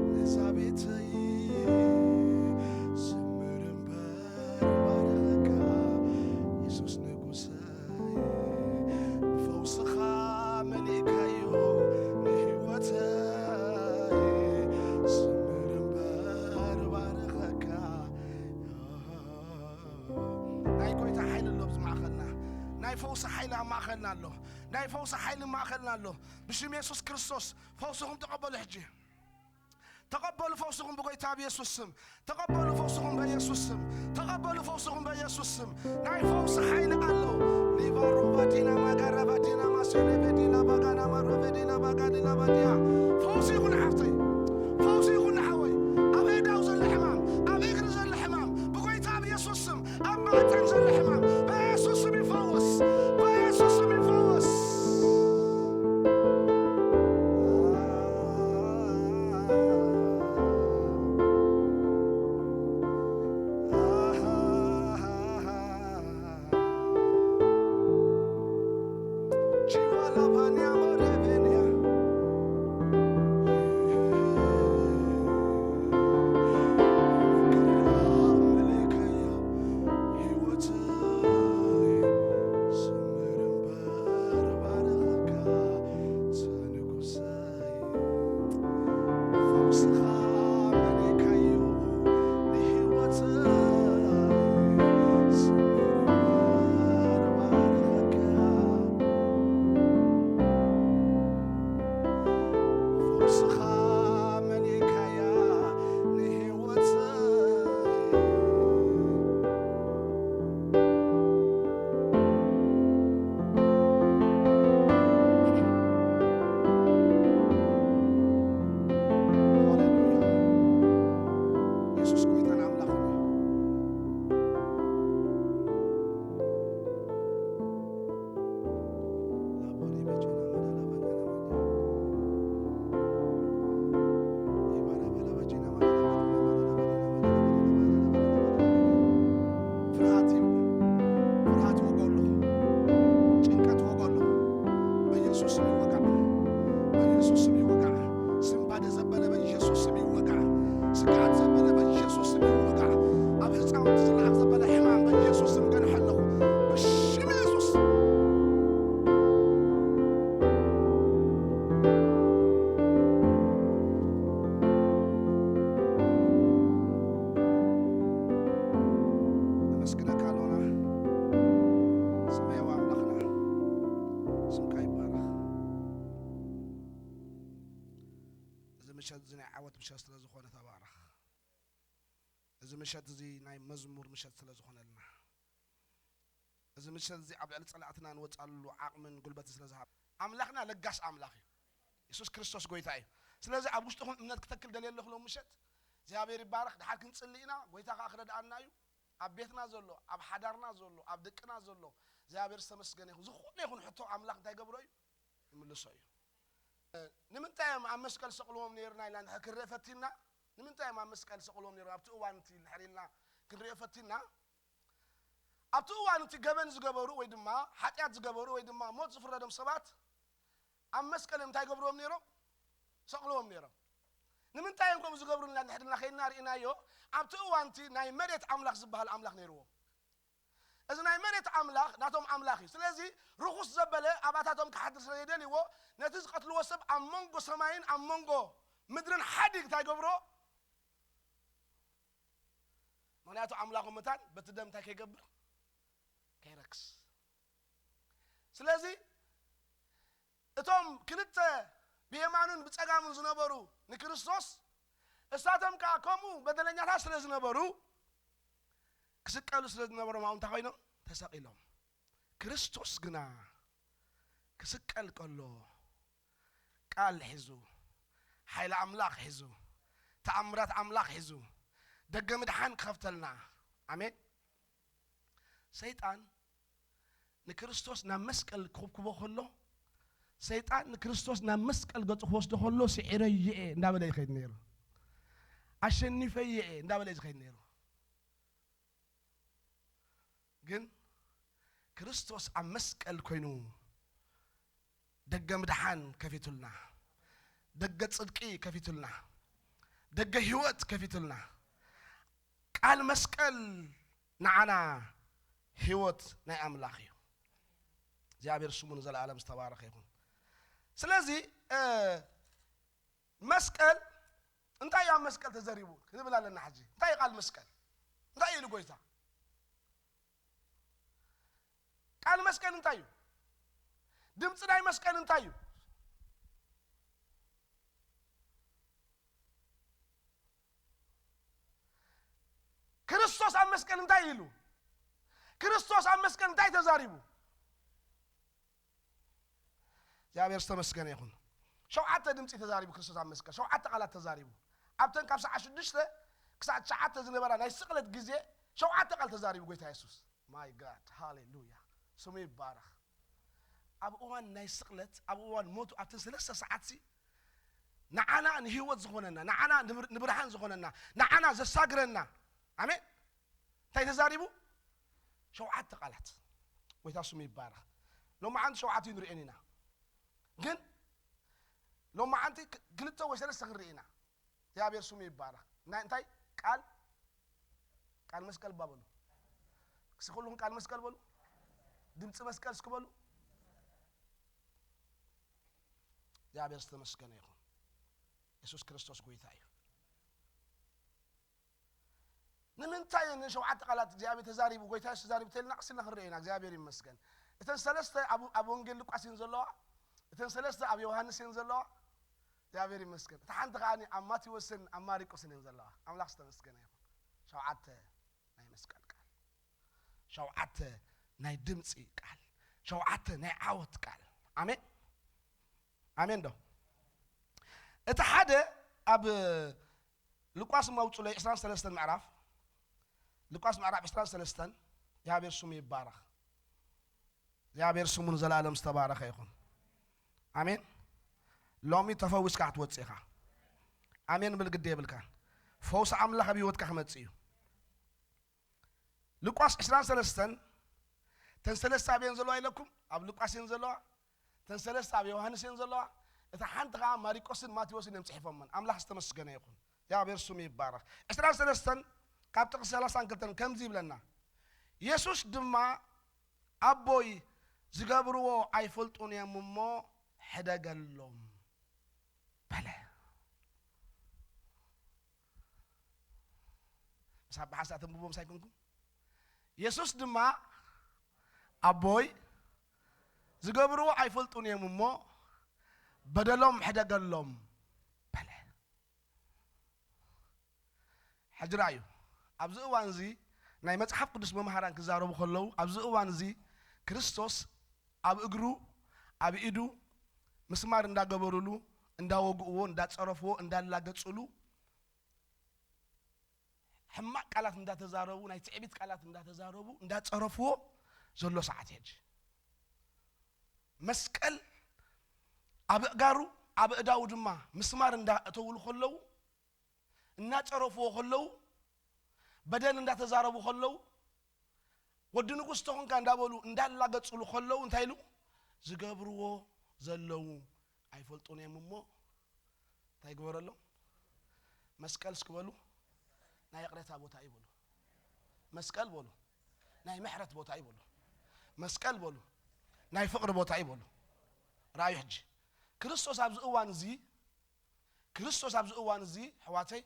ነዛ ቤተይ። ዝምር እምበር ባርኸካ የሱስ ንጉሰይ። ብፈውስኻ መሊእካዮ ንህይወተይ። ዝምር እምበር ባርኸካ። ናይ ጎይታ ሓይሊ ኣሎ ኣብዚ ማእኸልና። ናይ ፈውሲ ሓይሊ ኣብ ማእኸልና ኣሎ። ናይ ፈውሲ ሓይሊ ኣብ ማእኸልና ኣሎ። ብሽም የሱስ ክርስቶስ ፈውስኹም ተቐበሉ። ሕጂ ተቐበሉ ፈውስኹም ብጎይታ ብየሱስ ስም። ተቐበሉ ፈውስኹም በየሱስ ስም። ተቐበሉ ፈውስኹም በየሱስ ስም። ናይ ፈውሲ ሓይሊ ኣሎ። ሊባሮ ባዲና ማጋራ ባዲና ማሴሌ ቤዲላ ባጋና ማሮ ቤዲላ ባጋዲላ ባዲያ። ፈውሲ ይኹን ሓፍተይ፣ ፈውሲ ይኹን ሓወይ። ኣብ ኣእዳው ዘሎ ሕማም፣ ኣብ እግሪ ዘሎ ሕማም ብጎይታ ብየሱስ ስም። ኣብ ማህፀን ዘሎ ሕማም በየሱስ ስም ይፈወስ፣ በየሱስ ስም ይፈወስ። እዚ ምሸት እዚ ናይ ዓወት ምሸት ስለ ዝኾነ ተባረኽ። እዚ ምሸት እዚ ናይ መዝሙር ምሸት ስለ ዝኾነልና፣ እዚ ምሸት እዚ ኣብ ልዕሊ ጸላእትና ንወጻሉ ዓቕምን ጉልበትን ስለ ዝሃብ፣ ኣምላኽና ለጋስ ኣምላኽ እዩ። የሱስ ክርስቶስ ጎይታ እዩ። ስለዚ ኣብ ውሽጥኹም እምነት ክተክል ደልየ ኣለኹ ሎም ምሸት። እግዚኣብሔር ይባረኽ። ድሓር ክንጽሊ ኢና፣ ጎይታ ከኣ ክረድኣና እዩ። ኣብ ቤትና ዘሎ፣ ኣብ ሓዳርና ዘሎ፣ ኣብ ደቅና ዘሎ እግዚኣብሔር ዝተመስገነ ይኹን። ዝኾነ ይኹን ሕቶ ኣምላኽ እንታይ ገብሮ እዩ? ይምልሶ እዩ። ንምንታይ እዮም ኣብ መስቀል ሰቕልዎም ነይርና ኢልና እንድሕር ክንርኢ ፈቲና፣ ንምንታይ እዮም ኣብ መስቀል ሰቕልዎም ነይሮም ኣብቲ እዋን እቲ እንድሕር ኢልና ክንሪኦ ፈቲና፣ ኣብቲ እዋን እቲ ገበን ዝገበሩ ወይ ድማ ሓጢኣት ዝገበሩ ወይ ድማ ሞት ዝፍረዶም ሰባት ኣብ መስቀል እንታይ ገብርዎም ነይሮም? ሰቕልዎም ነይሮም። ንምንታይ እዮም ከምኡ ዝገብሩ ኢልና እንድሕር ኢልና ከይድና ርኢናዮ፣ ኣብቲ እዋን እቲ ናይ መሬት ኣምላኽ ዝበሃል ኣምላኽ ነይርዎም። እዚ ናይ መሬት ኣምላኽ ናቶም ኣምላኽ እዩ። ስለዚ ርኹስ ዘበለ ኣባታቶም ክሓድር ስለ ዘይደልይዎ፣ ነቲ ዝቐትልዎ ሰብ ኣብ መንጎ ሰማይን ኣብ መንጎ ምድርን ሓዲግ እንታይ ገብሮ? ምኽንያቱ ኣምላኹ መታን በቲ ደም እንታይ ከይገብር? ከይረክስ። ስለዚ እቶም ክልተ ብየማኑን ብጸጋሙን ዝነበሩ ንክርስቶስ፣ እሳቶም ከኣ ከምኡ በደለኛታት ስለ ዝነበሩ፣ ክስቀሉ ስለ ዝነበሮም ኣብኡ እንታይ ኮይኖም? ተሰቒሎም። ክርስቶስ ግና ክስቀል ከሎ ቃል ሒዙ፣ ሓይሊ ኣምላኽ ሒዙ፣ ተኣምራት ኣምላኽ ሒዙ፣ ደገ ምድሓን ክኸፍተልና። ኣሜን። ሰይጣን ንክርስቶስ ናብ መስቀል ክኹብኩቦ ከሎ፣ ሰይጣን ንክርስቶስ ናብ መስቀል ገጹ ክወስዶ ከሎ፣ "ስዒረዮ እየ" እንዳበለ ይኸይድ ነይሩ። "ኣሸኒፈዮ እየ" እንዳበለ እዩ ዝኸይድ ነይሩ። ግን ክርስቶስ ኣብ መስቀል ኮይኑ ደገ ምድሓን ከፊቱልና፣ ደገ ጽድቂ ከፊቱልና፣ ደገ ህይወት ከፊቱልና። ቃል መስቀል ንዓና ህይወት ናይ ኣምላኽ እዩ። እግዚኣብሔር ስሙ ንዘለኣለም ዝተባረኸ ይኹን። ስለዚ፣ እ፣ መስቀል፣ እንታይ እዩ ኣብ መስቀል ተዘሪቡ ክንብል ኣለና። ሕጂ እንታይ እዩ ቃል መስቀል? እንታይ እዩ ኢሉ ጎይታ? ቃል መስቀል እንታይ እዩ? ድምፂ ናይ መስቀል እንታይ እዩ? ክርስቶስ ኣብ መስቀል እንታይ ኢሉ? ክርስቶስ ኣብ መስቀል እንታይ ተዛሪቡ? እግዚኣብሔር ዝተመስገነ ይኹን። ሸውዓተ ድምፂ ተዛሪቡ ክርስቶስ ኣብ መስቀል፣ ሸውዓተ ቃላት ተዛሪቡ። ኣብተን ካብ ሰዓት ሽዱሽተ ክሳዕ ትሽዓተ ዝነበራ ናይ ስቕለት ግዜ ሸውዓተ ቃል ተዛሪቡ ጎይታ የሱስ። ማይ ጋድ፣ ሃሌሉያ፣ ስሙ ይባረኽ። ኣብ እዋን ናይ ስቕለት፣ ኣብ እዋን ሞቱ፣ ኣብተን ሰለስተ ሰዓትሲ ንዓና ንህይወት ዝኾነና፣ ንዓና ንብር-፣ ንብርሃን ዝኾነና፣ ንዓና ዘሳግረና፣ ኣሜን፣ እንታይ ተዛሪቡ? ሸውዓተ ቃላት። ጎይታ ስሙ ይባረኽ። ሎማዓንቲ ሸውዓተ ንሪኤን ኢና። ግን ሎማዓንቲ ክ-፣ ክልተ ወይ ሰለስተ ክንርኢ ኢና። እግዚኣብሔር ስሙ ይባረኽ። ናይ እንታይ ቃል? ቃል መስቀል እባ በሉ። እስኪ ኩልኹም ቃል መስቀል በሉ። ድምፂ መስቀል እስኪ በሉ። እግዚኣብሔር ዝተመስገነ ይኹን። የሱስ ክርስቶስ ጎይታ እዩ። ንምንታይ እየን ሸውዓተ ቃላት እግዚኣብሔር ተዛሪቡ፣ ጎይታ የሱስ ተዛሪቡ ተልና ቀስ ኢልና ክንርኢ ኢና። እግዚኣብሔር ይመስገን። እተን ሰለስተ ኣብ፣ ኣብ ወንጌል ሉቃስ እየን ዘለዋ። እተን ሰለስተ ኣብ ዮሃንስ እየን ዘለዋ። እግዚኣብሔር ይመስገን። እታ ሓንቲ ከኣ ኣብ ማቴዎስን ኣብ ማሪቆስን እየን ዘለዋ። ኣምላኽ ዝተመስገነ ይኹን። ሸውዓተ ናይ መስቀል ቃል፣ ሸውዓተ ናይ ድምፂ ቃል፣ ሸውዓተ ናይ ዓወት ቃል። ኣሜን፣ ኣሜን ዶ? እቲ ሓደ ኣብ ሉቃስ እሞ ኣውፅለይ ዕስራን ሰለስተን ምዕራፍ፣ ሉቃስ ምዕራፍ ዕስራን ሰለስተን። እግዚኣብሔር ስሙ ይባረኽ። እግዚኣብሔር ስሙ ንዘለኣለም ዝተባረኸ ይኹን። ኣሜን። ሎሚ ተፈዊስካ ክትወፅእ ኢኻ። ኣሜን ብል ግዲ የብልካን። ፈውሲ ኣምላኽ ኣብ ህይወትካ ክመፅእ እዩ። ሉቃስ ዕስራን ሰለስተን፣ እተን ሰለስተ ኣበየን ዘለዋ ኢለኩም? ኣብ ሉቃስ እየን ዘለዋ። እተን ሰለስተ ኣብ ዮሃንስ እየን ዘለዋ። እታ ሓንቲ ኸዓ ማሪቆስን ማቴዎስን እዮም ጽሒፎመን። ኣምላኽ ዝተመስገነ ይኹን። እግዚኣብሔር ስሙ ይባረኽ። ዕስራን ሰለስተን ካብ ጥቕሲ ሰላሳን ክልተን ከምዚ ይብለና፣ የሱስ ድማ፣ "ኣቦይ፣ ዝገብርዎ ኣይፈልጡን እዮም እሞ ሕደገሎም" በለ። ምስ ኣባሓሳ ተንብቦ ምሳይ ኮንኩም። የሱስ ድማ፣ "ኣቦይ፣ ዝገብርዎ ኣይፈልጡን እዮም እሞ በደሎም ሕደገሎም" በለ። ሕጂ ረኣዩ፣ ኣብዚ እዋን እዚ ናይ መጽሓፍ ቅዱስ መምሃራን ክዛረቡ ከለዉ፣ ኣብዚ እዋን እዚ ክርስቶስ ኣብ እግሩ፣ ኣብ ኢዱ ምስማር እንዳገበሩሉ፣ እንዳወግእዎ፣ እንዳጸረፍዎ፣ እንዳላገጹሉ፣ ሕማቕ ቃላት እንዳተዛረቡ፣ ናይ ትዕቢት ቃላት እንዳተዛረቡ፣ እንዳጸረፍዎ ዘሎ ሰዓት እዩ ሕጂ። መስቀል ኣብ ኣእጋሩ፣ ኣብ ኣእዳዉ ድማ ምስማር እንዳእተውሉ ከለዉ፣ እናጸረፍዎ ከለዉ፣ በደል እንዳተዛረቡ ከለዉ፣ "ወዲ ንጉስ ተኾንካ" እንዳበሉ እንዳላገጹሉ ከለዉ፣ እንታይ ኢሉ? "ዝገብርዎ ዘለዉ ኣይፈልጡን እዮም እሞ እንታይ ግበረሎም?" መስቀል እስኪ በሉ፣ "ናይ ይቕሬታ ቦታ እዩ" በሉ። መስቀል በሉ፣ "ናይ ምሕረት ቦታ እዩ" በሉ። መስቀል በሉ፣ "ናይ ፍቕሪ ቦታ እዩ" በሉ። ረኣዩ ሕጂ፣ ክርስቶስ ኣብዚ እዋን እዚ፣ ክርስቶስ ኣብዚ እዋን እዚ፣ ኣሕዋተይ፣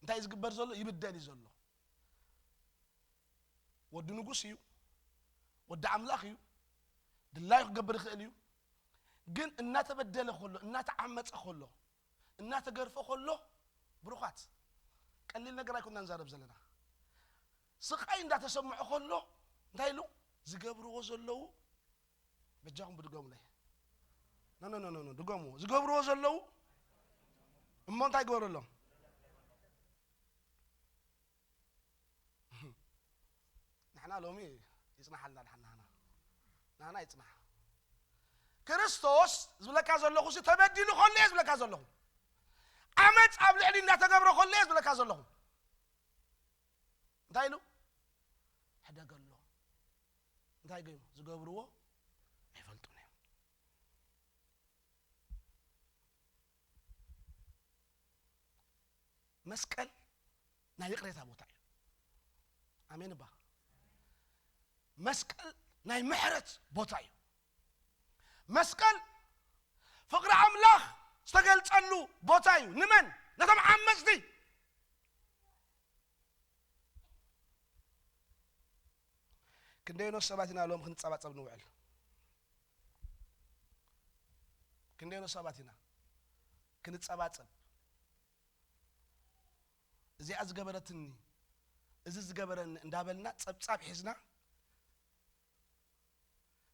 እንታይ እዩ ዝግበር ዘሎ? ይብደል እዩ ዘሎ። ወዲ ንጉስ እዩ፣ ወዲ ኣምላኽ እዩ፣ ድላዩ ክገብር ይኽእል እዩ። ግን እናተበደለ ከሎ፣ እናተዓመፀ ከሎ፣ እናተገርፈ ከሎ፣ ብሩኻት፣ ቀሊል ነገር ኣይኮንና ንዛረብ ዘለና። ስቓይ እንዳተሰምዖ ከሎ እንታይ ኢሉ? ዝገብርዎ ዘለዉ፣ በጃኹም ብድገሙለይ። ኖ፣ ኖ፣ ኖ፣ ኖ፣ ኖ፣ ድገምዎ። ዝገብርዎ ዘለዉ እሞ እንታይ ግበረሎም? ንሕና ሎሚ ይጽናሓልና፣ ድሓን ናህና፣ ናህና ይጽናሕ። ክርስቶስ ዝብለካ ዘለኹ ሲ ተበዲሉ ከሎ እየ ዝብለካ ዘለኹ። ዓመጽ ኣብ ልዕሊ እንዳተገብረ ከሎ እየ ዝብለካ ዘለኹ። እንታይ ኢሉ? ሕደገሎ። እንታይ ገይሩ? ዝገብርዎ ኣይፈልጡን እዮም። መስቀል ናይ ይቕሬታ ቦታ እዩ። ኣሜን እባ። መስቀል ናይ ምሕረት ቦታ እዩ። መስቀል ፍቕሪ ኣምላኽ ዝተገልጸሉ ቦታ እዩ። ንመን? ነቶም ዓመጽቲ። ክንደይኖ ሰባት ኢና ሎም ክንጸባጸብ ንውዕል? ክንደይኖ ሰባት ኢና ክንጸባጸብ? እዚኣ ዝገበረትኒ፣ እዚ ዝገበረኒ እንዳበልና ጸብጻብ ሒዝና፣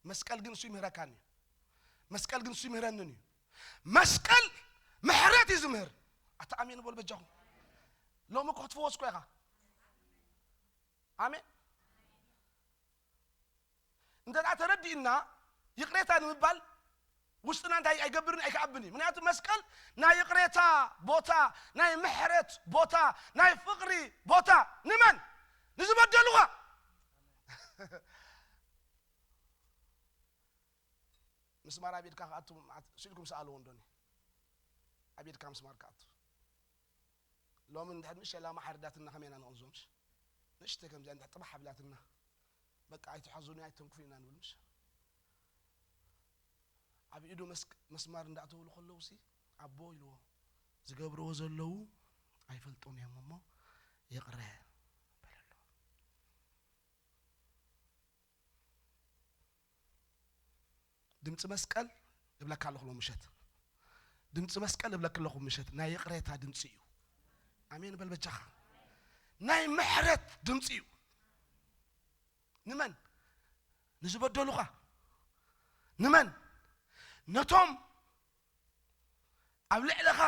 መስቀል ግን እሱ ይምህረካን እዩ። መስቀል ግን እሱ ይምህረንን እዩ። መስቀል ምሕረት እዩ ዝምህር። ኣታ ኣሜን በሉ በጃኹም። ሎሚ እኮ ክትፍወስ እኮ ኢኻ። ኣሜን። እንተ ደኣ ተረዲእና ይቕሬታ ንምባል ውስጥና እንታይ ኣይገብርን ኣይከኣብን እዩ። ምክንያቱ መስቀል ናይ ይቕሬታ ቦታ፣ ናይ ምሕረት ቦታ፣ ናይ ፍቕሪ ቦታ። ንመን? ንዝበደሉኻ። ምስማር ኣብ ኢድካ ክኣቱ መዓት ስኢልኩም ሰኣልዎ እንዶኒ። ኣብ ኢድካ ምስማር ክኣቱ። ሎሚ እንድሕር ንእሽተይ ላማ ሓሪዳትና ከመይ ኢና ንቕንዞ? ምሽ ንእሽተይ ከምዚኣ እንድሕር ጥባሕ ኣቢላትና፣ በቃ ኣይትሓዙኒ ኣይተንክፉ ኢና ንብል። ምሽ ኣብ ኢዱ መስክ-፣ መስማር እንዳእተውሉ ከለውሲ፣ ኣቦ ኢልዎ፣ ዝገብርዎ ዘለዉ ኣይፈልጡን እዮም እሞ ይቕረ በለሎም። ድምፂ መስቀል እብለካ ኣለኹ ሎም ምሸት። ድምፂ መስቀል እብለክ ኣለኹ ምሸት ናይ ይቕሬታ ድምፂ እዩ። ኣሜን በል በጃኻ። ናይ ምሕረት ድምፂ እዩ። ንመን? ንዝበደሉኻ። ንመን? ነቶም ኣብ ልዕለኻ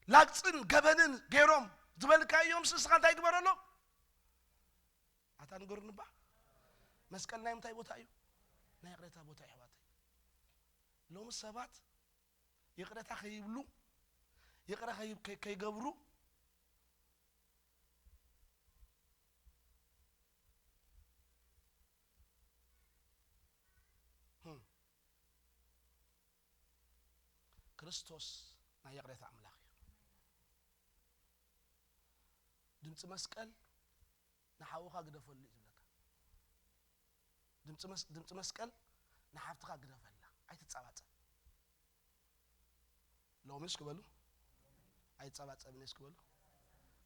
ላግፅን ገበንን ገይሮም ዝበልካዮም ንስኻ እንታይ ግበረሎም? ኣታ ንገሩኒ እባ። መስቀል ናይ ምንታይ ቦታ እዩ? ናይ ይቕሬታ ቦታ እዩ ኣሕዋተይ። ሎሚ ሰባት ይቕሬታ ከይብሉ፣ ይቕረ ከይ-፣ ከይ-፣ ከይገብሩ፣ ህም። ክርስቶስ ናይ ይቕሬታ ኣምላኽ እዩ። ድምፂ መስቀል ንሓውኻ ግደፈሉ እዩ ዝብለካ። ድምፂ መስ-፣ ድምፂ መስቀል ንሓፍትኻ ግደፈላ፣ ኣይትጸባጸብ። ሎሚ እስኪ በሉ፣ ኣይጸባጸብን እስኪ በሉ፣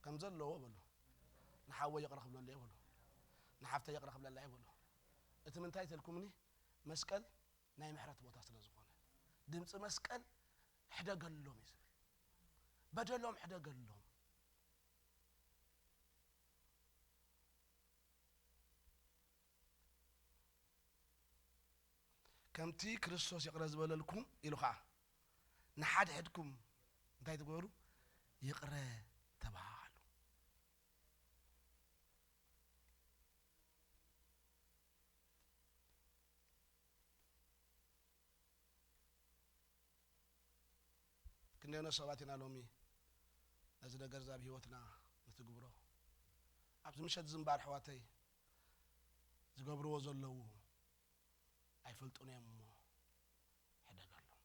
ከም ዘለዎ በሉ፣ ንሓወይ ይቕረ ክብለሉ እየ በሉ፣ ንሓፍተይ ይቕረ ክብለላ እየ በሉ። እቲ ምንታይ ተልኩምኒ? መስቀል ናይ ምሕረት ቦታ ስለ ዝኾነ፣ ድምፂ መስቀል ሕደገሎም እዩ ዝብል። በደሎም ሕደገሎም። ከምቲ ክርስቶስ ይቕረ ዝበለልኩም ኢሉ ኸዓ፣ ንሓድሕድኩም እንታይ ትግበሩ? ይቕረ ተባሃሉ። ክንደይኖ ሰባት ኢና ሎሚ ነዚ ነገር እዚ ኣብ ህይወትና ንትግብሮ? ኣብዚ ምሸት እዚ እምበኣር ኣሕዋተይ፣ ዝገብርዎ ዘለዉ ኣይፈልጡን እዮም እሞ ሕደገሎም።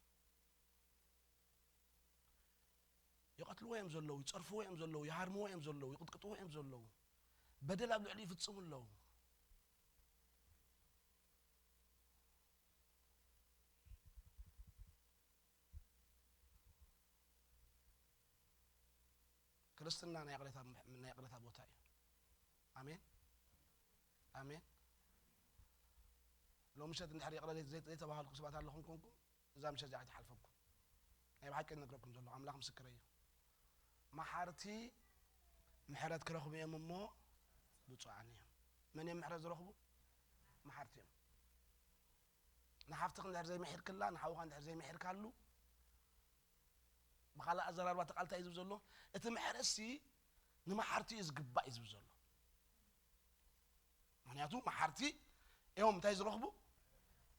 ይቐትልዎ እዮም ዘለዉ፣ ይጸርፍዎ እዮም ዘለዉ፣ ይሃርምዎ እዮም ዘለዉ፣ ይቕጥቅጥዎ እዮም ዘለዉ፣ በደል ኣብ ልዕሊ ይፍጽሙ ኣለዉ። ክርስትና ናይ ይቕሬታ፣ ናይ ይቕሬታ ቦታ እዩ። ኣሜን፣ ኣሜን። ሎሚ ምሸት እንድሕር ይቕረ ዘይተባሃልኩም ሰባት ኣለኹም ኮንኩም፣ እዛ ምሸት እዚኣ ኣይትሓልፈኩም። ናይ ብሓቂ እነግረኩም ዘለኹ፣ ኣምላኽ ምስክረይ እዩ። መሓርቲ ምሕረት ክረኽቡ እዮም እሞ ብፁዓን እዮም። መን እዮም ምሕረት ዝረኽቡ? መሓርቲ እዮም። ንሓፍትኽ እንድሕር ዘይምሒርክላ፣ ንሓውኻ እንድሕር ዘይምሒርካሉ፣ ብኻልእ ኣዘራርባ እቲ ቃል እንታይ እዩ ዝብል ዘሎ? እቲ ምሕረትሲ ንመሓርቲ እዩ ዝግባእ እዩ ዝብል ዘሎ። ምኽንያቱ መሓርቲ እዮም እንታይ ዝረኽቡ?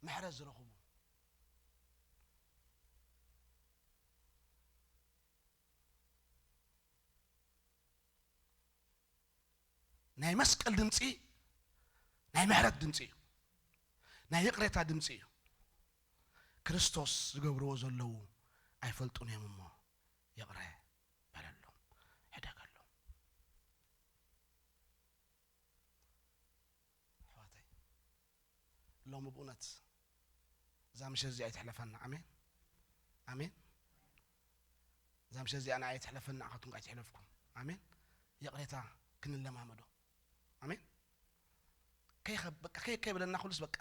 ምሕረት ዝረኽቡ። ናይ መስቀል ድምፂ ናይ ምሕረት ድምፂ እዩ። ናይ ይቕሬታ ድምፂ እዩ። ክርስቶስ ዝገብርዎ ዘለዉ ኣይፈልጡን እዮም እሞ ይቕረ በለሎም፣ ሕደገሎም። ኣሕዋተይ፣ ሎሚ ብእውነት እዛ ምሸት እዚኣ ኣይትሕለፈና። ኣሜን፣ ኣሜን። እዛ ምሸት እዚኣ ንዓይ ኣይትሕለፈኒ፣ ንዓኻትኩም ከኣ ኣይትሕለፍኩም። ኣሜን። ይቕሬታ ክንለማመዶ። ኣሜን። ከይኸ-፣ በቃ ከይ-፣ ከይብለና ኩሉስ በቃ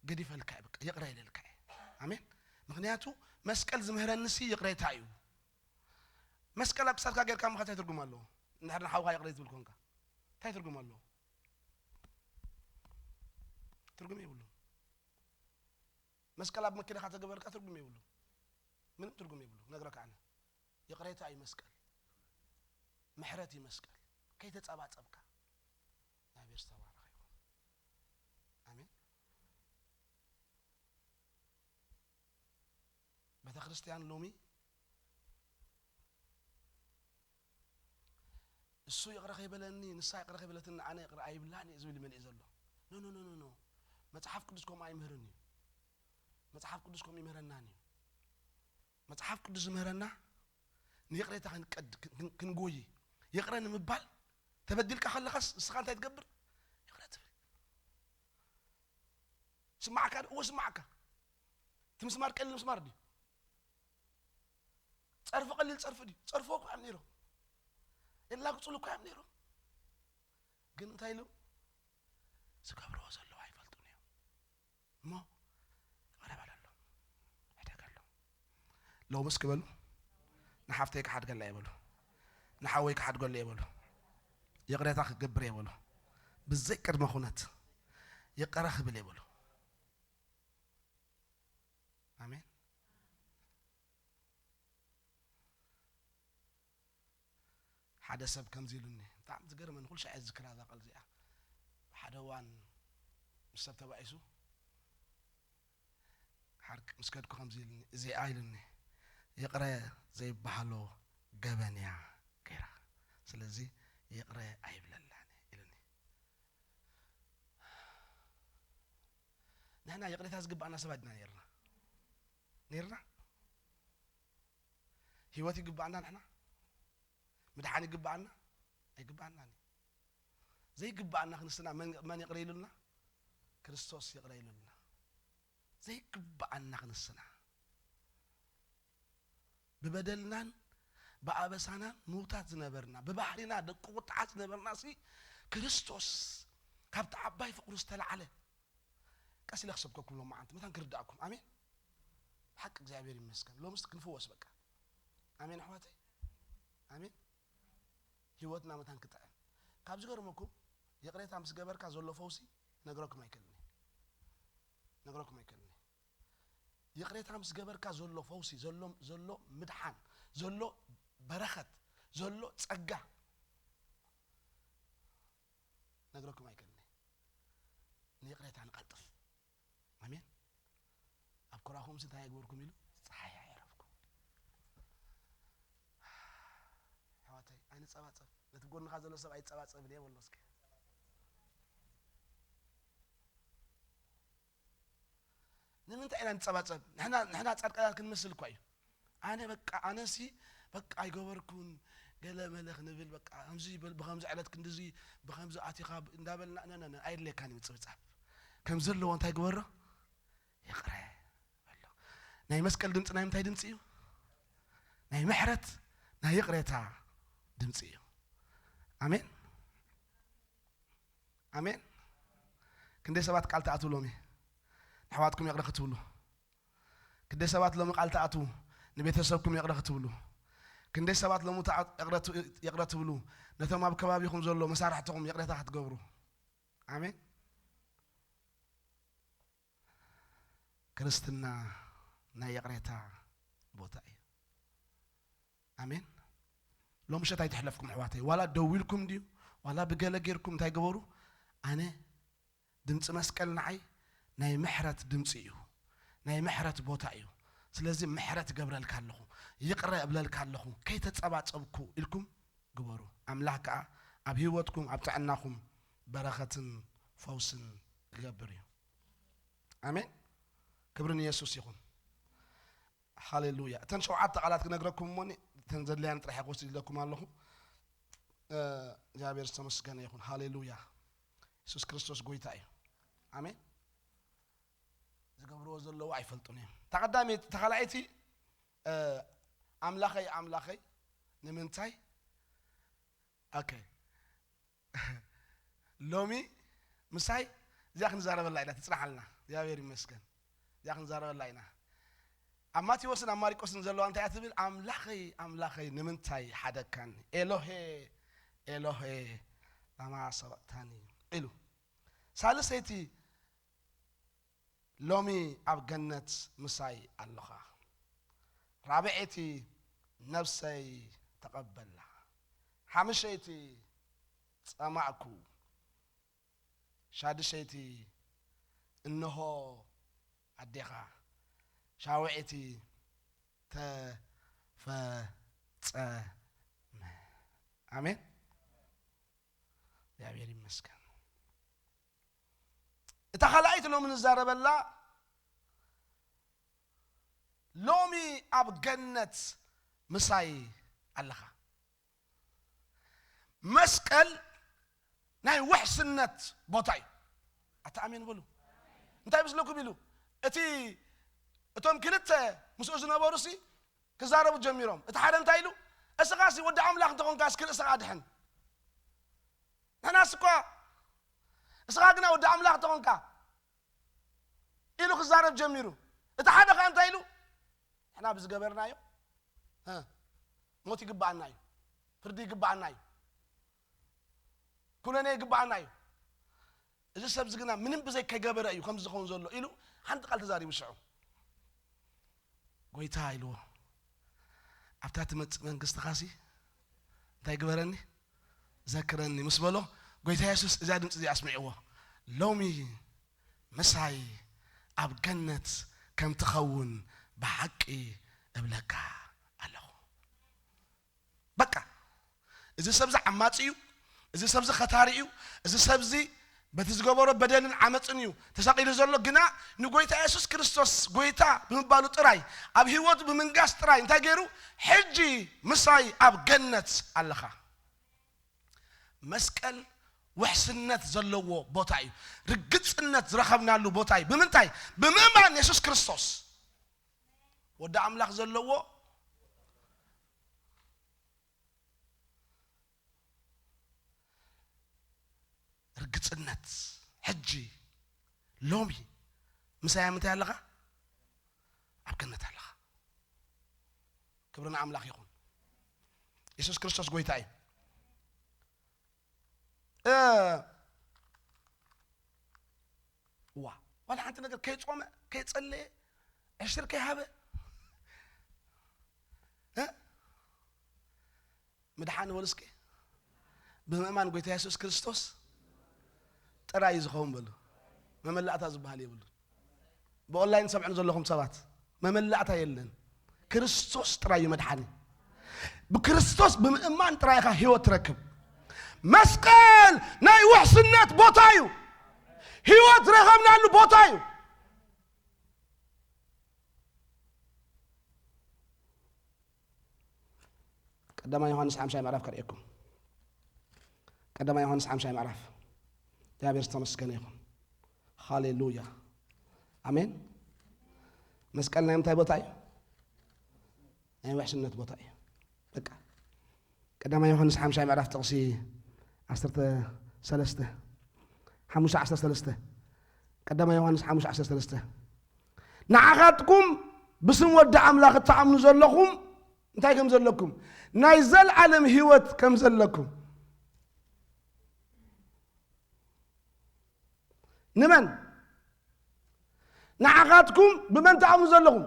ገዲፈልካ እየ፣ በቃ ይቕረ ኢለልካ እየ። ኣሜን። ምኽንያቱ መስቀል ዝምህረንሲ ይቕሬታ እዩ። መስቀል ኣብ ክሳድካ ጌርካ ምኻድ እንታይ ትርጉም ኣለዎ? እንድሕር ንሓውኻ ይቕረ ትብል ኮንካ እንታይ ትርጉም ኣለዎ? ትርጉም የብሉን። መስቀል ኣብ መኪናኻ ተገበርካ ትርጉም የብሉን። ምንም ትርጉም የብሉ። ነግረካ ኣነ። ይቕሬታ እዩ መስቀል። ምሕረት እዩ መስቀል። ከይተጸባጸብካ። እግዚኣብሔር ዝተባረኸ ይኹን። ኣሜን። ቤተ ክርስቲያን ሎሚ እሱ ይቕረ ከይበለኒ፣ ንሳ ይቕረ ከይበለትኒ ኣነ ይቕረ ኣይብላን እየ ዝብል ይመልእ ዘሎ። ኖ፣ ኖ፣ ኖ፣ ኖ፣ ኖ። መጽሓፍ ቅዱስ ከምኡ ኣይምህርን እዩ። መጽሓፍ ቅዱስ ከምኡ ይምህረናን እዩ። መጽሓፍ ቅዱስ ዝምህረና ንይቕሬታ ክንቀድ-፣ ክን-፣ ክን-፣ ክንጎይ፣ ይቕረ ንምባል። ተበዲልካ ከለኻስ ንስኻ እንታይ ትገብር? ይቕረ ትብል። ስማዕካ ዶ? እወ ስማዕካ። እቲ ምስማር ቀሊል ምስማር ድዩ? ጸርፊ ቀሊል ጸርፊ ድዩ? ጸርፍዎ እኮ እዮም ነይሮም። የላግጹሉ እኮ እዮም ነይሮም። ግን እንታይ ኢሉ? ዝገብርዎ ዘለዉ ኣይፈልጡን እዮም። እሞ ይቕረ በለሎም፣ ሕደገሎም። ሎምስ ክበሉ፣ ንሓፍተይ ክሓድገላ እየ በሉ፣ ንሓወይ ክሓድገሉ እየ በሉ፣ ይቕሬታ ክገብር እየ በሉ፣ ብዘይ ቅድመ ኩነት ይቕረ ክብል እየ በሉ። ኣሜን። ሓደ ሰብ ከምዚ ኢሉኒ፣ ብጣዕሚ ዝገርመኒ፣ ኩሉ ሻዕ እየ ዝዝክራ እዛ ቃል እዚኣ። ሓደ እዋን ምስ ሰብ ተባኢሱ፣ ሓርክ ምስ ከድኩ ከምዚ ኢሉኒ፣ "እዚኣ" ኢሉኒ፣ "ይቕረ ዘይበሃሎ ገበን እያ ገይራ። ስለዚ ይቕረ ኣይብለላን" ኢሉኒ። ንሕና ይቕሬታ ዝግባኣና ሰባት ዲና ነይርና? ነይርና? ህይወት ይግባኣና ንሕና? ምድሓን ይግባኣና? ኣይግባኣናን እዩ። ዘይግባኣና ክንስና መን፣ መን ይቕረ ኢሉልና? ክርስቶስ ይቕረ ኢሉልና። ዘይግባኣና ክንስና። ብበደልናን ብኣበሳናን ምውታት ዝነበርና፣ ብባህሪና ደቂ ቁጥዓት ዝነበርና ሲ ክርስቶስ ካብቲ ዓባይ ፍቕሩ ዝተላዕለ። ቀስ ኢለ ክሰብከኩም ሎም መዓንቲ፣ መታን ክርዳእኩም። ኣሜን። ሓቂ እግዚኣብሔር ይመስገን። ሎምስ ክንፍወስ በቃ። ኣሜን ኣሕዋተይ። ኣሜን። ህይወትና መታን ክጥዕም። ካብ ዝገርመኩም፣ ይቕሬታ ምስ ገበርካ ዘሎ ፈውሲ ነግረኩም ኣይክእልን እየ። ነግረኩም ኣይክእልን እየ። ይቕሬታ ምስ ገበርካ ዘሎ ፈውሲ፣ ዘሎ፣ ዘሎ ምድሓን፣ ዘሎ በረኸት፣ ዘሎ ጸጋ ነግረኩም ኣይክእልን እየ። ንይቕሬታ ንቐልጥፍ። ኣሜን። ኣብ ኮራኹምሲ እንታይ ኣይግበርኩም ኢሉ? ጸሓይ ኣይዕረፍኩም። ኣሕዋተይ፣ ኣይንጸባጸብ። ነቲ ጎንኻ ዘሎ ሰብ ኣይጸባጸብን እየ በሎ እስኪ። ንምንታይ ኢና ንጸባጸብ? ንሕና፣ ንሕና ጻድቃናት ክንመስል እኳ እዩ። ኣነ በቃ፣ ኣነሲ በቃ ኣይገበርኩን፣ ገለ መለ ክንብል በቃ፣ ከምዚ በል፣ ብኸምዚ ዕለት ክንድዚ፣ ብኸምዚ ኣቲኻ እንዳበልና፣ ነ፣ ነ፣ ነ፣ ኣየድልየካን እዩ ምጽብጻብ። ከም ዘለዎ እንታይ ግበሮ? ይቕረ በሎ። ናይ መስቀል ድምፂ ናይ ምንታይ ድምፂ እዩ? ናይ ምሕረት፣ ናይ ይቕሬታ ድምፂ እዩ። ኣሜን፣ ኣሜን። ክንደይ ሰባት ቃል ትኣትዉ ሎሚ? ኣሕዋትኩም ይቕረ ክትብሉ፣ ክንደይ ሰባት ሎሚ ቃል ትኣትዉ ንቤተሰብኩም ይቕረ ክትብሉ፣ ክንደይ ሰባት ሎሚ ትኣ-፣ ይቕረ ት-፣ ይቕረ ትብሉ ነቶም ኣብ ከባቢኹም ዘሎ መሳርሕትኹም ይቕሬታ ክትገብሩ። ኣሜን። ክርስትና ናይ ይቕሬታ ቦታ እዩ። ኣሜን። ሎምሸት ኣይትሕለፍኩም ኣሕዋተይ። ዋላ ደው ኢልኩም ድዩ ዋላ ብገለ ጌርኩም እንታይ ገበሩ? ኣነ ድምፂ መስቀል ንዓይ ናይ ምሕረት ድምፂ እዩ፣ ናይ ምሕረት ቦታ እዩ። ስለዚ ምሕረት እገብረልካ ኣለኹ፣ ይቕረ እብለልካ ኣለኹ፣ ከይተጸባጸብኩ ኢልኩም ግበሩ። ኣምላኽ ከኣ ኣብ ህይወትኩም ኣብ ጥዕናኹም በረኸትን ፈውስን ክገብር እዩ። ኣሜን። ክብሪ ንየሱስ ይኹን። ሃሌሉያ። እተን ሸውዓተ ቃላት ክነግረኩም እሞኒ እተን ዘድልያን ጥራሕ ክወስድ ኢለኩም ኣለኹ። እ፣ እግዚኣብሔር ዝተመስገነ ይኹን። ሃሌሉያ። የሱስ ክርስቶስ ጎይታ እዩ። ኣሜን። ዝገብርዎ ዘለዉ ኣይፈልጡን እዮም። እታ ቀዳመይቲ፣ እታ ካልኣይቲ፣ እ፣ ኣምላኸይ፣ ኣምላኸይ፣ ንምንታይ? ኦኬ። ሎሚ ምሳይ እዚኣ ክንዛረበላ ኢና፣ ትጽናሓልና። እግዚኣብሔር ይመስገን። እዚኣ ክንዛረበላ ኢና። ኣብ ማቴዎስን ኣብ ማርቆስን ዘለዋ እንታይ እያ ትብል? "ኣምላኸይ፣ ኣምላኸይ፣ ንምንታይ ሓደግካኒ? ኤሎሄ፣ ኤሎሄ፣ ላማ ሰበቅታኒ?" ኢሉ። ሳልሰይቲ፣ "ሎሚ ኣብ ገነት ምሳይ ኣለኻ። ራብዐይቲ፣ ነፍሰይ ተቐበላ። ሓምሸይቲ፣ ጸማእኩ። ሻድሸይቲ፣ እንሆ ኣዴኻ። ሻውዐይቲ፣ ተፈጸመ።" ኣሜን። እግዚኣብሔር ይመስገን። እታ ካልኣይቲ ሎሚ ንዛረበላ፣ ሎሚ ኣብ ገነት ምሳይ ኣለኻ። መስቀል ናይ ውሕስነት ቦታ እዩ። ኣታ ኣሜን በሉ። እንታይ ምስለኩም ኢሉ? እቲ፣ እቶም ክልተ ምስኡ ዝነበሩ ሲ ክዛረቡ ጀሚሮም። እቲ ሓደ እንታይ ኢሉ? "እስኻ ሲ ወዲ ኣምላኽ እንተኾንካ እስኪ ርእስኻ ኣድሕን። ንሕናስ እኳ፣ እስኻ ግና ወዲ ኣምላኽ እንተኾንካ" ኢሉ ክዛረብ ጀሚሩ። እቲ ሓደ ኸኣ እንታይ ኢሉ? "ንሕና ብዝገበርናዮ፣ እ፣ ሞት ይግብኣና እዩ፣ ፍርዲ ይግብኣና እዩ፣ ኩነኔ ይግብኣና እዩ። እዚ ሰብዚ ግና ምንም ብዘይ ከይገበረ እዩ ከምዚ ዝኸውን ዘሎ" ኢሉ ሓንቲ ቃል ተዛሪቡ ሽዑ። ጎይታ ኢልዎ፣ "ኣብታ ትመጽእ መንግስትኻሲ እንታይ ግበረኒ? ዘክረኒ" ምስ በሎ፣ ጎይታ የሱስ እዛ ድምፂ እዚኣ ኣስሚዕዎ፣ "ሎሚ ምሳይ ኣብ ገነት ከም ትኸውን ብሓቂ እብለካ ኣለኹ።" በቃ፣ እዚ ሰብዚ ዓማጺ እዩ፣ እዚ ሰብዚ ኸታሪ እዩ፣ እዚ ሰብዚ በቲ ዝገበሮ በደልን ዓመፅን እዩ ተሳቒሉ ዘሎ። ግና ንጎይታ የሱስ ክርስቶስ ጎይታ ብምባሉ ጥራይ፣ ኣብ ህይወቱ ብምንጋስ ጥራይ እንታይ ገይሩ? "ሕጂ ምሳይ ኣብ ገነት ኣለኻ።" መስቀል ውሕስነት ዘለዎ ቦታ እዩ። ርግጽነት ዝረኸብናሉ ቦታ እዩ። ብምንታይ? ብምእማን የሱስ ክርስቶስ። ወዲ ኣምላኽ ዘለዎ ርግጽነት፣ ሕጂ፣ ሎሚ፣ ምሳይ ኣብ ምንታይ ኣለኻ? ኣብ ገነት ኣለኻ። ክብሪ ንኣምላኽ ይኹን። የሱስ ክርስቶስ ጎይታ እዩ። እ፣ ዋ፣ ዋላ ሓንቲ ነገር ከይጾመ፣ ከይጸለየ፣ ዕሽር ከይሃበ፣ እ? ምድሓን በሉ እስኪ። ብምእማን ጎይታ የሱስ ክርስቶስ ጥራይ እዩ ዝኸውን በሉ። መመላእታ ዝበሃል የብሉን። ብኦንላይን ሰምዑን ዘለኹም ሰባት፣ መመላእታ የለን። ክርስቶስ ጥራይ እዩ መድሓኒ። ብክርስቶስ ብምእማን ጥራይ ኢኻ ህይወት ትረክብ። መስቀል ናይ ውሕስነት ቦታ እዩ። ህይወት ዝረኸብናሉ ቦታ እዩ። ቀዳማይ ዮሃንስ ሓምሻይ ምዕራፍ ከርእየኩም። ቀዳማይ ዮሃንስ ሓምሻይ ምዕራፍ። እግዚኣብሔር ዝተመስገነ ይኹን። ሃሌሉያ። ኣሜን። መስቀል ናይ ምንታይ ቦታ እዩ? ናይ ውሕስነት ቦታ እዩ። በቃ። ቀዳማይ ዮሃንስ ሓምሻይ ምዕራፍ ጥቕሲ ዓሰርተ ሰለስተ፣ ሓሙሽተ ዓሰርተ ሰለስተ። ቀዳማይ ዮሃንስ ሓሙሽተ ዓሰርተ ሰለስተ። ንዓኻትኩም ብስም ወዲ ኣምላኽ እትኣምኑ ዘለኹም እንታይ ከም ዘለኩም፣ ናይ ዘልዓለም ህይወት ከም ዘለኩም። ንመን? ንዓኻትኩም ብመን ትኣምኑ ዘለኹም?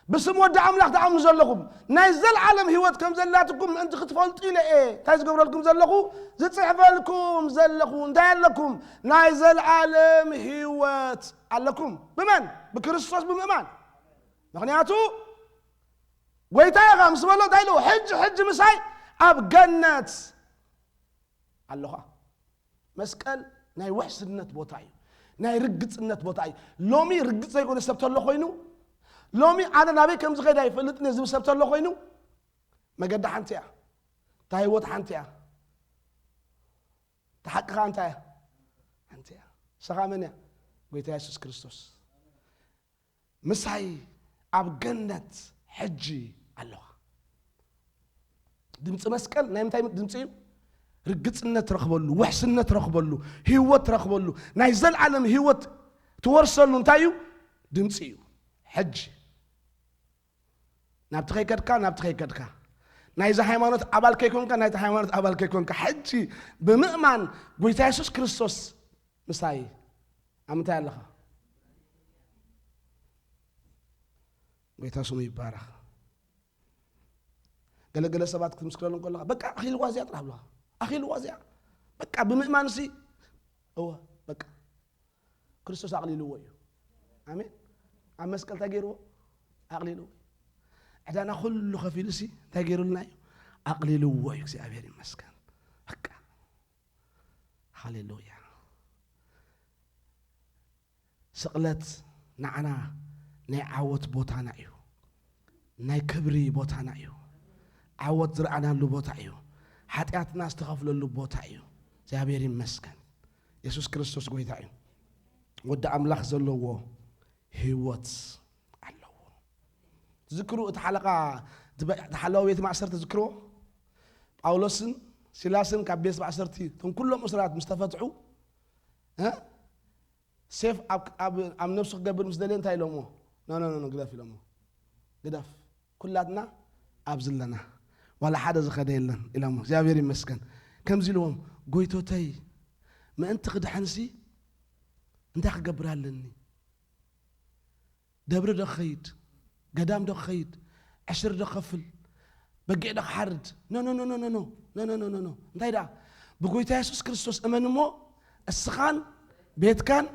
ብስም ወዲ ኣምላኽ ትኣምኑ ዘለኹም፣ ናይ ዘልዓለም ህይወት ከም ዘላትኩም ምእንቲ ክትፈልጡ ኢለ እየ እንታይ ዝገብረልኩም ዘለኹ? ዝጽሕፈልኩም ዘለኹ። እንታይ ኣለኩም? ናይ ዘልዓለም ህይወት ኣለኩም። ብመን? ብክርስቶስ ብምእማን። ምኽንያቱ ጎይታ ኢኻ ምስ በሎ እንታይ ኢልዎ? ሕጂ፣ ሕጂ ምሳይ ኣብ ገነት ኣለኻ። መስቀል ናይ ውሕስነት ቦታ እዩ። ናይ ርግጽነት ቦታ እዩ። ሎሚ ርግጽ ዘይኮነ ሰብ ተሎ ኮይኑ፣ ሎሚ ኣነ ናበይ ከም ዝኸይድ ኣይፈልጥን እየ ዝብል ሰብ ተሎ ኮይኑ፣ መገዲ ሓንቲ እያ። እታ ህይወት ሓንቲ እያ። እታ ሓቂ ኸኣ እንታይ እያ? ሓንቲ እያ። ንሳ ኸኣ መን እያ? ጎይታ የሱስ ክርስቶስ። ምሳይ ኣብ ገነት ሕጂ ኣለኻ። ድምፂ መስቀል ናይ ምንታይ ድምፂ እዩ? ርግፅነት ትረኽበሉ፣ ውሕስነት ትረኽበሉ፣ ህይወት ትረኽበሉ፣ ናይ ዘልዓለም ህይወት ትወርሰሉ እንታይ እዩ? ድምፂ እዩ። ሕጂ ናብቲ ከይከድካ፣ ናብቲ ከይከድካ፣ ናይዚ ሃይማኖት ኣባል ከይኮንካ፣ ናይቲ ሃይማኖት ኣባል ከይኮንካ፣ ሕጂ ብምእማን ጎይታ የሱስ ክርስቶስ ምሳይ ኣብ ምንታይ ኣለኻ? ጎይታ ስሙ ይባረኽ። ገለገለ ሰባት ክትምስክረሎም ከለኻ፣ በቃ ኣኺልዋ እዚኣ ጥራሕ ብለኻ። ኣኺልዋ እዚኣ። በቃ ብምእማንሲ፣ እወ፣ በቃ። ክርስቶስ ኣቕሊልዎ እዩ። ኣሜን። ኣብ መስቀል እንታይ ገይርዎ? ኣቕሊልዎ እዩ። ዕዳና ኩሉ ከፊሉሲ እንታይ ገይሩልና እዩ? ኣቕሊልዎ እዩ። እግዚኣብሔር ይመስገን። በቃ። ሃሌሉያ። ስቕለት ንዓና ናይ ዓወት ቦታና እዩ። ናይ ክብሪ ቦታና እዩ። ዓወት ዝረኣናሉ ቦታ እዩ። ሓጢኣትና ዝተኸፍለሉ ቦታ እዩ። እግዚኣብሔር ይመስገን። የሱስ ክርስቶስ ጎይታ እዩ። ወዲ ኣምላኽ ዘለዎ ህይወት ኣለዎ። ትዝክሩ እቲ ሓለቓ፣ እቲ በ-፣ እቲ ሓላዊ ቤት ማእሰርቲ ትዝክርዎ? ጳውሎስን ሲላስን ካብ ቤት ማእሰርቲ እቶም ኩሎም እስራት ምስ ተፈትሑ፣ እ? ሴፍ ኣብ፣ ኣብ፣ ኣብ ነብሱ ክገብር ምስ ደልየ እንታይ ኢሎምዎ? ኖ፣ ኖ፣ ኖ፣ ኖ፣ ግደፍ ኢሎምዎ። ግደፍ። ኩላትና ኣብዚ ኣለና። ዋላ ሓደ ዝኸደ የለን ኢሎምዎ። እግዚኣብሔር ይመስገን። ከምዚ ኢልዎም፣ "ጎይቶተይ፣ ምእንቲ ክድሕንሲ እንታይ ክገብር ኣለኒ? ደብሪ ዶ ክኸይድ? ገዳም ዶ ክኸይድ? ዕሽር ዶ ክኸፍል? በጊዕ ዶ ክሓርድ?" ኖ፣ ኖ፣ ኖ። እንታይ ደኣ? ብጎይታ የሱስ ክርስቶስ እመን እሞ እስኻን ቤትካን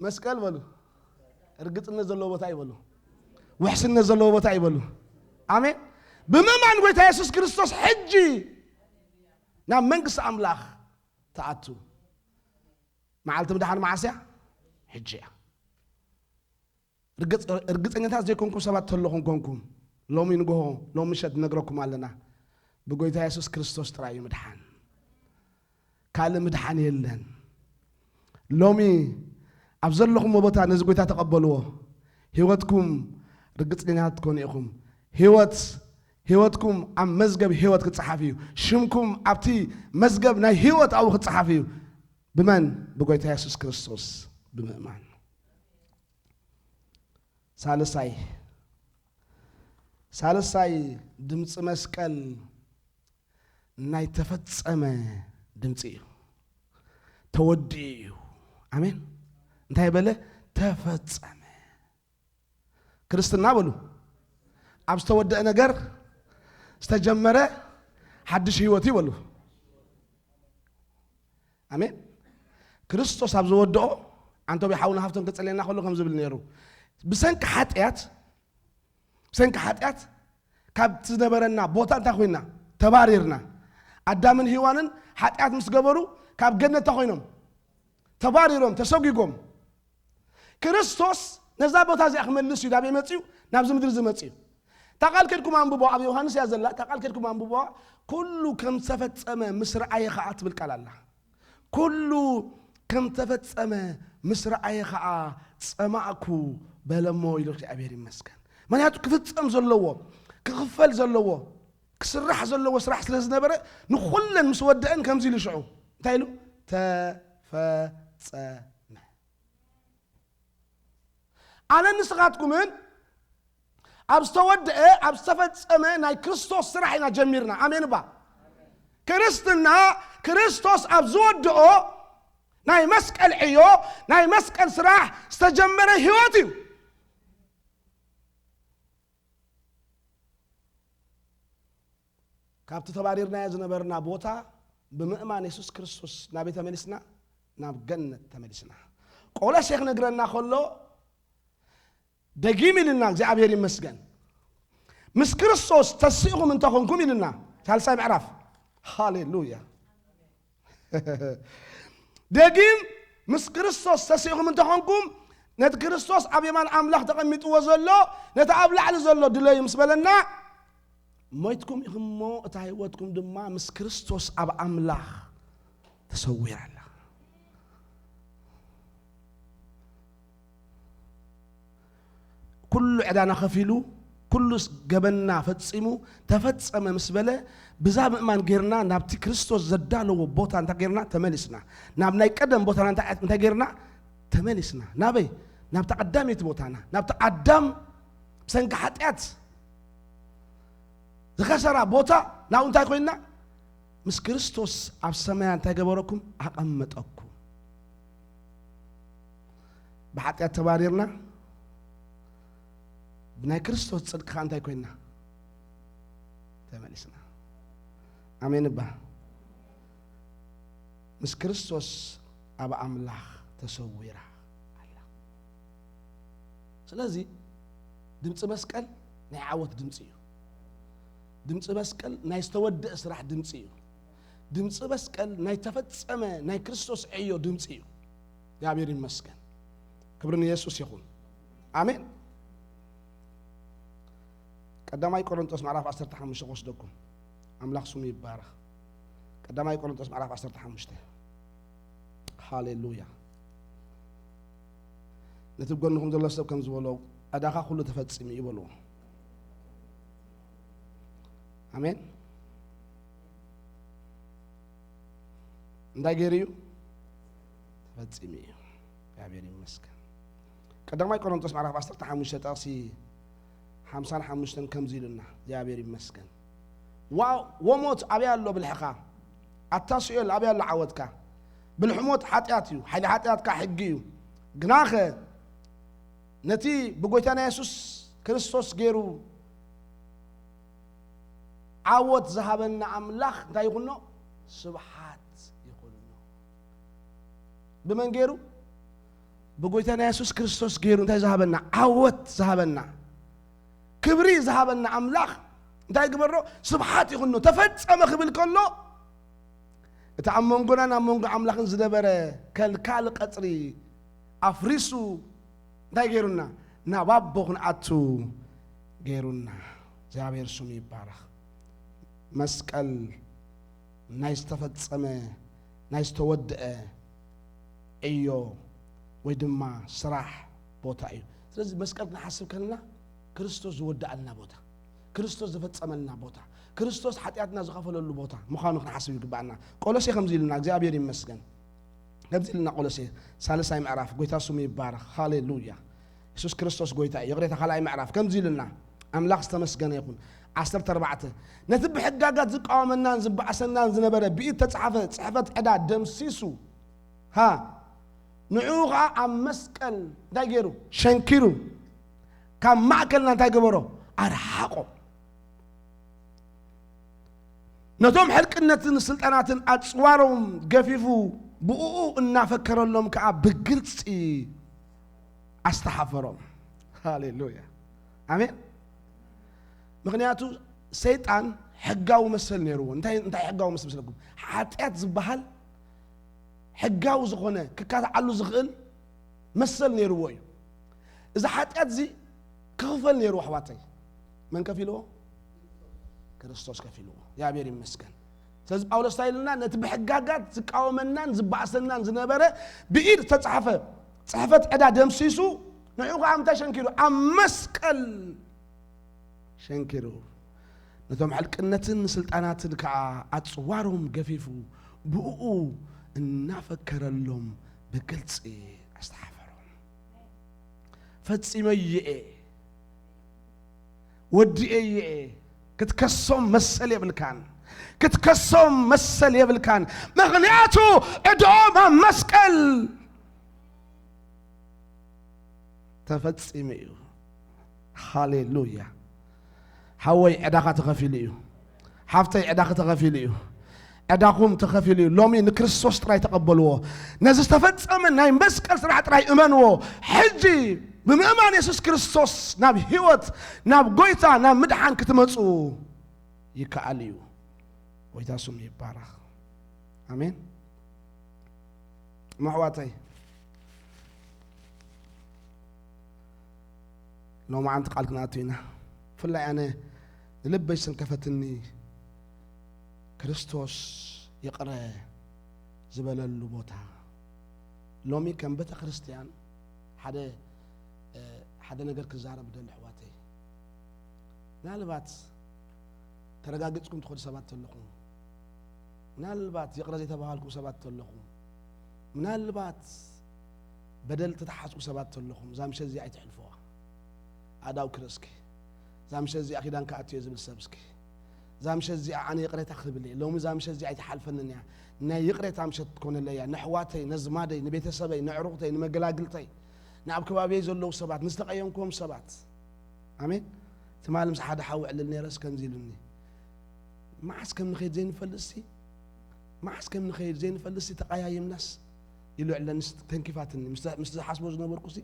መስቀል በሉ። ርግጽነት ዘለዎ ቦታ እዩ በሉ። ውሕስነት ዘለዎ ቦታ እዩ በሉ። ኣሜን። ብምእማን ጎይታ የሱስ ክርስቶስ ሕጂ ናብ መንግስቲ ኣምላኽ ትኣቱ። መዓልቲ ምድሓን መዓስ እያ? ሕጂ እያ። ርግጽ-፣ ርግጸኛታት ዘይኮንኩም ሰባት ተለኹም ኮንኩም፣ ሎሚ ንግሆ፣ ሎሚ ምሸት ንነግረኩም ኣለና። ብጎይታ የሱስ ክርስቶስ ጥራይ እዩ ምድሓን። ካልእ ምድሓን የለን። ሎሚ ኣብ ዘለኹምዎ ቦታ ነዚ ጎይታ ተቐበልዎ። ህይወትኩም ርግጸኛታት ትኮኑ ኢኹም። ህይወት፣ ህይወትኩም ኣብ መዝገብ ህይወት ክጸሓፍ እዩ። ሽምኩም ኣብቲ መዝገብ ናይ ህይወት ኣብኡ ክጸሓፍ እዩ። ብመን? ብጎይታ የሱስ ክርስቶስ ብምእማን። ሳልሳይ፣ ሳልሳይ ድምፂ መስቀል ናይ ተፈጸመ ድምፂ እዩ። ተወዲኡ እዩ። ኣሜን። እንታይ በለ? ተፈጸመ። ክርስትና በሉ፣ ኣብ ዝተወደአ ነገር ዝተጀመረ ሓድሽ ህይወት እዩ በሉ። ኣሜን። ክርስቶስ ኣብ ዝወድኦ፣ ኣንቶቢ ሓውና ሃፍቶም ከጸልየና ከሎ ከም ዝብል ነይሩ፣ ብሰንኪ ሓጢኣት፣ ብሰንኪ ሓጢኣት ካብ ዝነበረና ቦታ እንታይ ኮይና? ተባሪርና። ኣዳምን ሄዋንን ሓጢኣት ምስ ገበሩ ካብ ገነት እንታይ ኮይኖም? ተባሪሮም፣ ተሰጒጎም። ክርስቶስ ነዛ ቦታ እዚኣ ክመልስ እዩ ናበይ መጽዩ? ናብዚ ምድሪ እዚ መጽዩ። እታ ቃል ከድኩም ኣንብቦ፣ ኣብ ዮሃንስ እያ ዘላ። እታ ቃል ከድኩም ኣንብቦ፣ "ኩሉ ከም ዝተፈጸመ ምስ ረኣየ ኸኣ" ትብል ቃል ኣላ። "ኩሉ ከም ተፈጸመ ምስ ረኣየ ኸኣ ጸማእኩ በለሞ" ኢሉ እግዚኣብሔር ይመስገን። ምኽንያቱ ክፍጸም ዘለዎ፣ ክኽፈል ዘለዎ፣ ክስራሕ ዘለዎ ስራሕ ስለ ዝነበረ ንኹለን ምስ ወደአን ከምዚ ኢሉ ሽዑ እንታይ ኢሉ? "ተፈጸመ" ኣነን ንስኻትኩምን ኣብ ዝተወደአ፣ ኣብ ዝተፈጸመ ናይ ክርስቶስ ስራሕ ኢና ጀሚርና። ኣሜን እባ። ክርስትና ክርስቶስ ኣብ ዝወደኦ ናይ መስቀል ዕዮ፣ ናይ መስቀል ስራሕ ዝተጀመረ ህይወት እዩ። ካብቲ ተባሪርናዮ ዝነበርና ቦታ ብምእማን የሱስ ክርስቶስ ናበይ ተመሊስና? ናብ ገነት ተመሊስና። ቆሎሴ ክነግረና ከሎ ደጊም ኢልና፣ እግዚኣብሔር ይመስገን፣ ምስ ክርስቶስ ተሲእኹም እንተኾንኩም ኢልና፣ ሳልሳይ ምዕራፍ። ሃሌሉያ። ደጊም ምስ ክርስቶስ ተሲእኹም እንተኾንኩም፣ ነቲ ክርስቶስ ኣብ የማን ኣምላኽ ተቐሚጥዎ ዘሎ፣ ነቲ ኣብ ላዕሊ ዘሎ ድለዩ ምስ በለና፣ ሞይትኩም ኢኹም እሞ፣ እታ ህይወትኩም ድማ ምስ ክርስቶስ ኣብ ኣምላኽ ተሰዊራ ኣላ። ኩሉ ዕዳና ከፊሉ፣ ኩሉ ገበንና ፈጺሙ፣ ተፈጸመ ምስ በለ፣ ብዛ ምእማን ጌርና ናብቲ ክርስቶስ ዘዳለዎ ቦታ እንታይ ጌርና? ተመሊስና። ናብ ናይ ቀደም ቦታና እንታይ፣ እንታይ ጌርና? ተመሊስና። ናበይ? ናብታ ቀዳመይቲ ቦታና። ናብቲ ኣዳም ብሰንኪ ሓጢኣት ዝኸሰራ ቦታ ናብኡ እንታይ ኮይንና? ምስ ክርስቶስ ኣብ ሰማያ እንታይ ገበረኩም? ኣቐመጠኩም። ብሓጢኣት ተባሪርና፣ ብናይ ክርስቶስ ጽድቂ ኸኣ እንታይ ኮይንና? ተመሊስና። ኣሜን እባ። ምስ ክርስቶስ ኣብ ኣምላኽ ተሰዊራ ኣላ። ስለዚ ድምፂ መስቀል ናይ ዓወት ድምፂ እዩ። ድምፂ መስቀል ናይ ዝተወደአ ስራሕ ድምፂ እዩ። ድምፂ መስቀል ናይ ተፈጸመ ናይ ክርስቶስ ዕዮ ድምፂ እዩ። እግዚኣብሔር ይመስገን። ክብሪ ንየሱስ ይኹን። ኣሜን። ቀዳማይ ቆሮንቶስ ምዕራፍ ዓሰርተ ሓሙሽተ ክወስደኩም። ኣምላኽ ስሙ ይባረኽ። ቀዳማይ ቆሮንቶስ ምዕራፍ ዓሰርተ ሓሙሽተ። ሃሌሉያ። ነቲ ጎንኹም ዘሎ ሰብ ከም ዝበሎ፣ ዕዳኻ ኩሉ ተፈጺሙ እዩ በልዎ። ኣሜን። እንታይ ገይሩ እዩ? ተፈጺሙ እዩ። እግዚኣብሔር ይመስገን። ቀዳማይ ቆሮንቶስ ምዕራፍ ዓሰርተ ሓሙሽተ ጠቕሲ ሓምሳን ሓሙሽተን ከምዚ ኢሉና፣ እግዚኣብሔር ይመስገን። ዋ-፣ ወሞት ኣበይ ኣሎ ብልሕኻ? ኣታ ሲኦል ኣበይ ኣሎ ዓወትካ? ብልሒ ሞት ሓጢኣት እዩ፣ ሓይሊ ሓጢኣት ከኣ ሕጊ እዩ። ግናኸ ነቲ ብጎይታና የሱስ ክርስቶስ ገይሩ ዓወት ዝሃበና ኣምላኽ እንታይ ይኹኖ? ስብሓት ይኹኖ። ብመን ገይሩ? ብጎይታና የሱስ ክርስቶስ ገይሩ እንታይ ዝሃበና? ዓወት ዝሃበና፣ ክብሪ ዝሃበና ኣምላኽ እንታይ ግበሮ? ስብሓት ይኹኖ። ተፈጸመ ክብል ከሎ፣ እቲ ኣብ መንጎናን ኣብ መንጎ ኣምላኽን ዝነበረ ከልካሊ ቀጽሪ ኣፍሪሱ እንታይ ገይሩና? ናብ ኣቦ ክንኣቱ ገይሩና። እግዚኣብሔር ስሙ ይባረኽ። መስቀል ናይ ዝተፈጸመ፣ ናይ ዝተወድአ ዕዮ ወይ ድማ ስራሕ ቦታ እዩ። ስለዚ መስቀል ክንሓስብ ከለና ክርስቶስ ዝወደኣልና ቦታ፣ ክርስቶስ ዝፈጸመልና ቦታ፣ ክርስቶስ ሓጢኣትና ዝኸፈለሉ ቦታ ምዃኑ ክንሓስብ ይግባኣና። ቆሎሴ ከምዚ ኢሉና፣ እግዚኣብሔር ይመስገን። ከምዚ ኢሉና ቆሎሴ ሳልሳይ ምዕራፍ፣ ጎይታ ስሙ ይባረኽ። ሃሌሉያ። የሱስ ክርስቶስ ጎይታ እዩ። ይቕሬታ፣ ካልኣይ ምዕራፍ ከምዚ ኢሉና፣ ኣምላኽ ዝተመስገነ ይኹን። ዓሰርተ ኣርባዕተ፣ ነቲ ብሕጋጋት ዝቃወመናን ዝበኣሰናን ዝነበረ ብኢድ ተጻሕፈ ጽሕፈት ዕዳ ደምሲሱ፣ ሃ፣ ንዕኡ ኸዓ ኣብ መስቀል እንታይ ገይሩ? ሸንኪሩ፣ ካብ ማእከልና እንታይ ገበሮ? ኣርሓቖ። ነቶም ሕልቅነትን ስልጣናትን ኣጽዋሮም ገፊፉ፣ ብእኡ እናፈከረሎም ከኣ ብግልጺ ኣስተሓፈሮም። ሃሌሉያ። ኣሜን። ምኽንያቱ ሰይጣን ሕጋዊ መሰል ነይርዎ። እንታይ፣ እንታይ ሕጋዊ መሰል መስለኩም? ሓጢኣት ዝበሃል ሕጋዊ ዝኾነ ክካትዓሉ ዝኽእል መሰል ነይርዎ እዩ። እዚ ሓጢኣት እዚ ክኽፈል ነይርዎ ኣሕዋተይ። መን ከፊልዎ? ክርስቶስ ከፊልዎ። እግዚኣብሔር ይመስገን። ስለዚ ጳውሎስ እንታይ ኢሉና? ነቲ ብሕጋጋት ዝቃወመናን ዝበኣሰናን ዝነበረ ብኢድ ዝተጻሕፈ ጽሕፈት ዕዳ ደምሲሱ፣ ንዑ ኸዓ እንታይ ሸንኪሩ? ኣብ መስቀል ሸንኪሩ፣ ነቶም ሕልቅነትን ስልጣናትን ከኣ ኣጽዋሮም ገፊፉ፣ ብእኡ እናፈከረሎም ብግልጺ ኣስተሓፈሮም። ፈጺመዮ እየ፣ ወዲኤዮ እየ። ክትከሶም መሰል የብልካን፣ ክትከሶም መሰል የብልካን። ምኽንያቱ ዕድኦም ኣብ መስቀል ተፈጺሙ እዩ። ሃሌሉያ። ሓወይ፣ ዕዳኻ ተኸፊሉ እዩ። ሓፍተይ፣ ዕዳኺ ተኸፊሉ እዩ። ዕዳኹም ተኸፊሉ እዩ። ሎሚ ንክርስቶስ ጥራይ ተቐበልዎ። ነዚ ዝተፈጸመ ናይ መስቀል ስራሕ ጥራይ እመንዎ። ሕጂ ብምእማን የሱስ ክርስቶስ ናብ ህይወት፣ ናብ ጎይታ፣ ናብ ምድሓን ክትመጹ ይከኣል እዩ። ጎይታ ስሙ ይባረኽ። ኣሜን። እሞ ኣሕዋተይ፣ ሎማዓንቲ ቃል ክንኣቱ ኢና። ብፍላይ ኣነ ንልበይ ዝሰንከፈትኒ ክርስቶስ ይቕረ ዝበለሉ ቦታ። ሎሚ ከም ቤተ ክርስቲያን ሓደ፣ እ፣ ሓደ ነገር ክዛረብ ደሊ ኣሕዋተይ። ምናልባት ተረጋጊጽኩም ትኸዱ ሰባት ተለኹም፣ ምናልባት ይቕረ ዘይተባሃልኩም ሰባት ተለኹም፣ ምናልባት በደል ተተሓዝኩ ሰባት ተለኹም፣ እዛ ምሸት እዚኣ ኣይትሕልፍዋ። ኣእዳውኪ ርእስኪ፣ እዛ ምሸት እዚኣ ኪዳን ክኣቱ እየ ዝብል ሰብ እስኪ፣ እዛ ምሸት እዚኣ ኣነ ይቕሬታ ክብል እየ። ሎሚ እዛ ምሸት እዚኣ ኣይትሓልፈንን እያ። ናይ ይቕሬታ ምሸት ትኮነለይ እያ። ነሕዋተይ፣ ነዝማደይ፣ ንቤተሰበይ፣ ነዕሩኽተይ፣ ንመገላግልተይ፣ ንኣብ ከባቢየይ ዘለዉ ሰባት፣ ንዝተቐየምክዎም ሰባት። ኣሜን። ትማሊ ምስ ሓደ ሓው ዕልል ነይረስ ከምዚ ኢሉኒ፣ መዓስ ከም ንኸይድ ዘይንፈልጥሲ፣ መዓስ ከም ንኸይድ ዘይንፈልጥሲ ተቐያይምናስ ኢሉ ዕለንስ ተንኪፋትኒ። ምስ፣ ምስ ዝሓስቦ ዝነበርኩሲ፣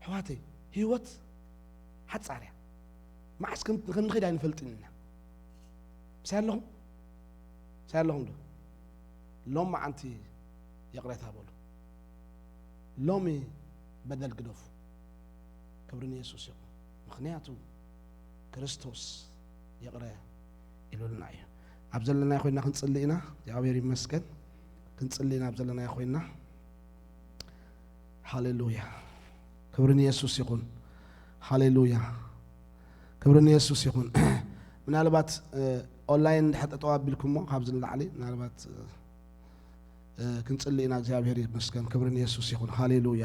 ኣሕዋተይ፣ ህይወት ሓጻር እያ። መዓስ ከም፣ ከም ንኸይድ ኣይንፈልጥን ኢና። ምሳይ ኣለኹም? ምሳይ ኣለኹም ዶ? ሎም መዓንቲ ይቕሬታ በሉ። ሎሚ በደል ግደፉ። ክብሪ ንየሱስ ይኹን። ምኽንያቱ ክርስቶስ ይቕረ ኢሉልና እዩ። ኣብ ዘለናዮ ኮይና ክንጽሊ ኢና። እግዚኣብሔር ይመስገን። ክንጽሊ ኢና ኣብ ዘለናዮ ኮይና። ሃሌሉያ። ክብሪ ንየሱስ ይኹን። ሃሌሉያ። ክብሪ ንየሱስ ይኹን። ምናልባት፣ እ፣ ኦንላይን እንድሕር ጠጠው ኣቢልኩሞ ካብዚ ንላዕሊ ምናልባት፣ እ፣ እ፣ ክንጽሊ ኢና። እግዚኣብሔር ይመስገን። ክብሪ ንየሱስ ይኹን። ሃሌሉያ።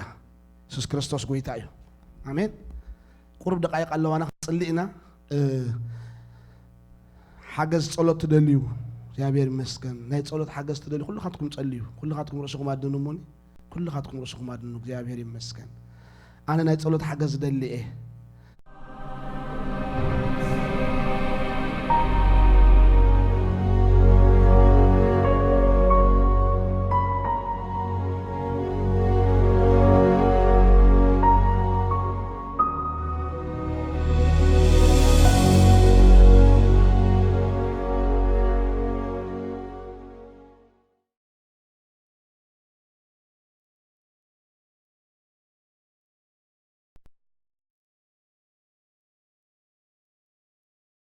የሱስ ክርስቶስ ጎይታ እዩ። ኣሜን። ቁሩብ ደቃይቕ ኣለዋና፣ ክንጽሊ ኢና። እ፣ ሓገዝ ጸሎት ትደልዩ፣ እግዚኣብሔር ይመስገን። ናይ ጸሎት ሓገዝ ትደልዩ፣ ኩልኻትኩም ጸልዩ። ኩልኻትኩም ርእስኹም ኣድኑ እሞኒ፣ ኩልኻትኩም ርእስኹም ኣድኑ። እግዚኣብሔር ይመስገን። ኣነ ናይ ጸሎት ሓገዝ ዝደሊ እየ።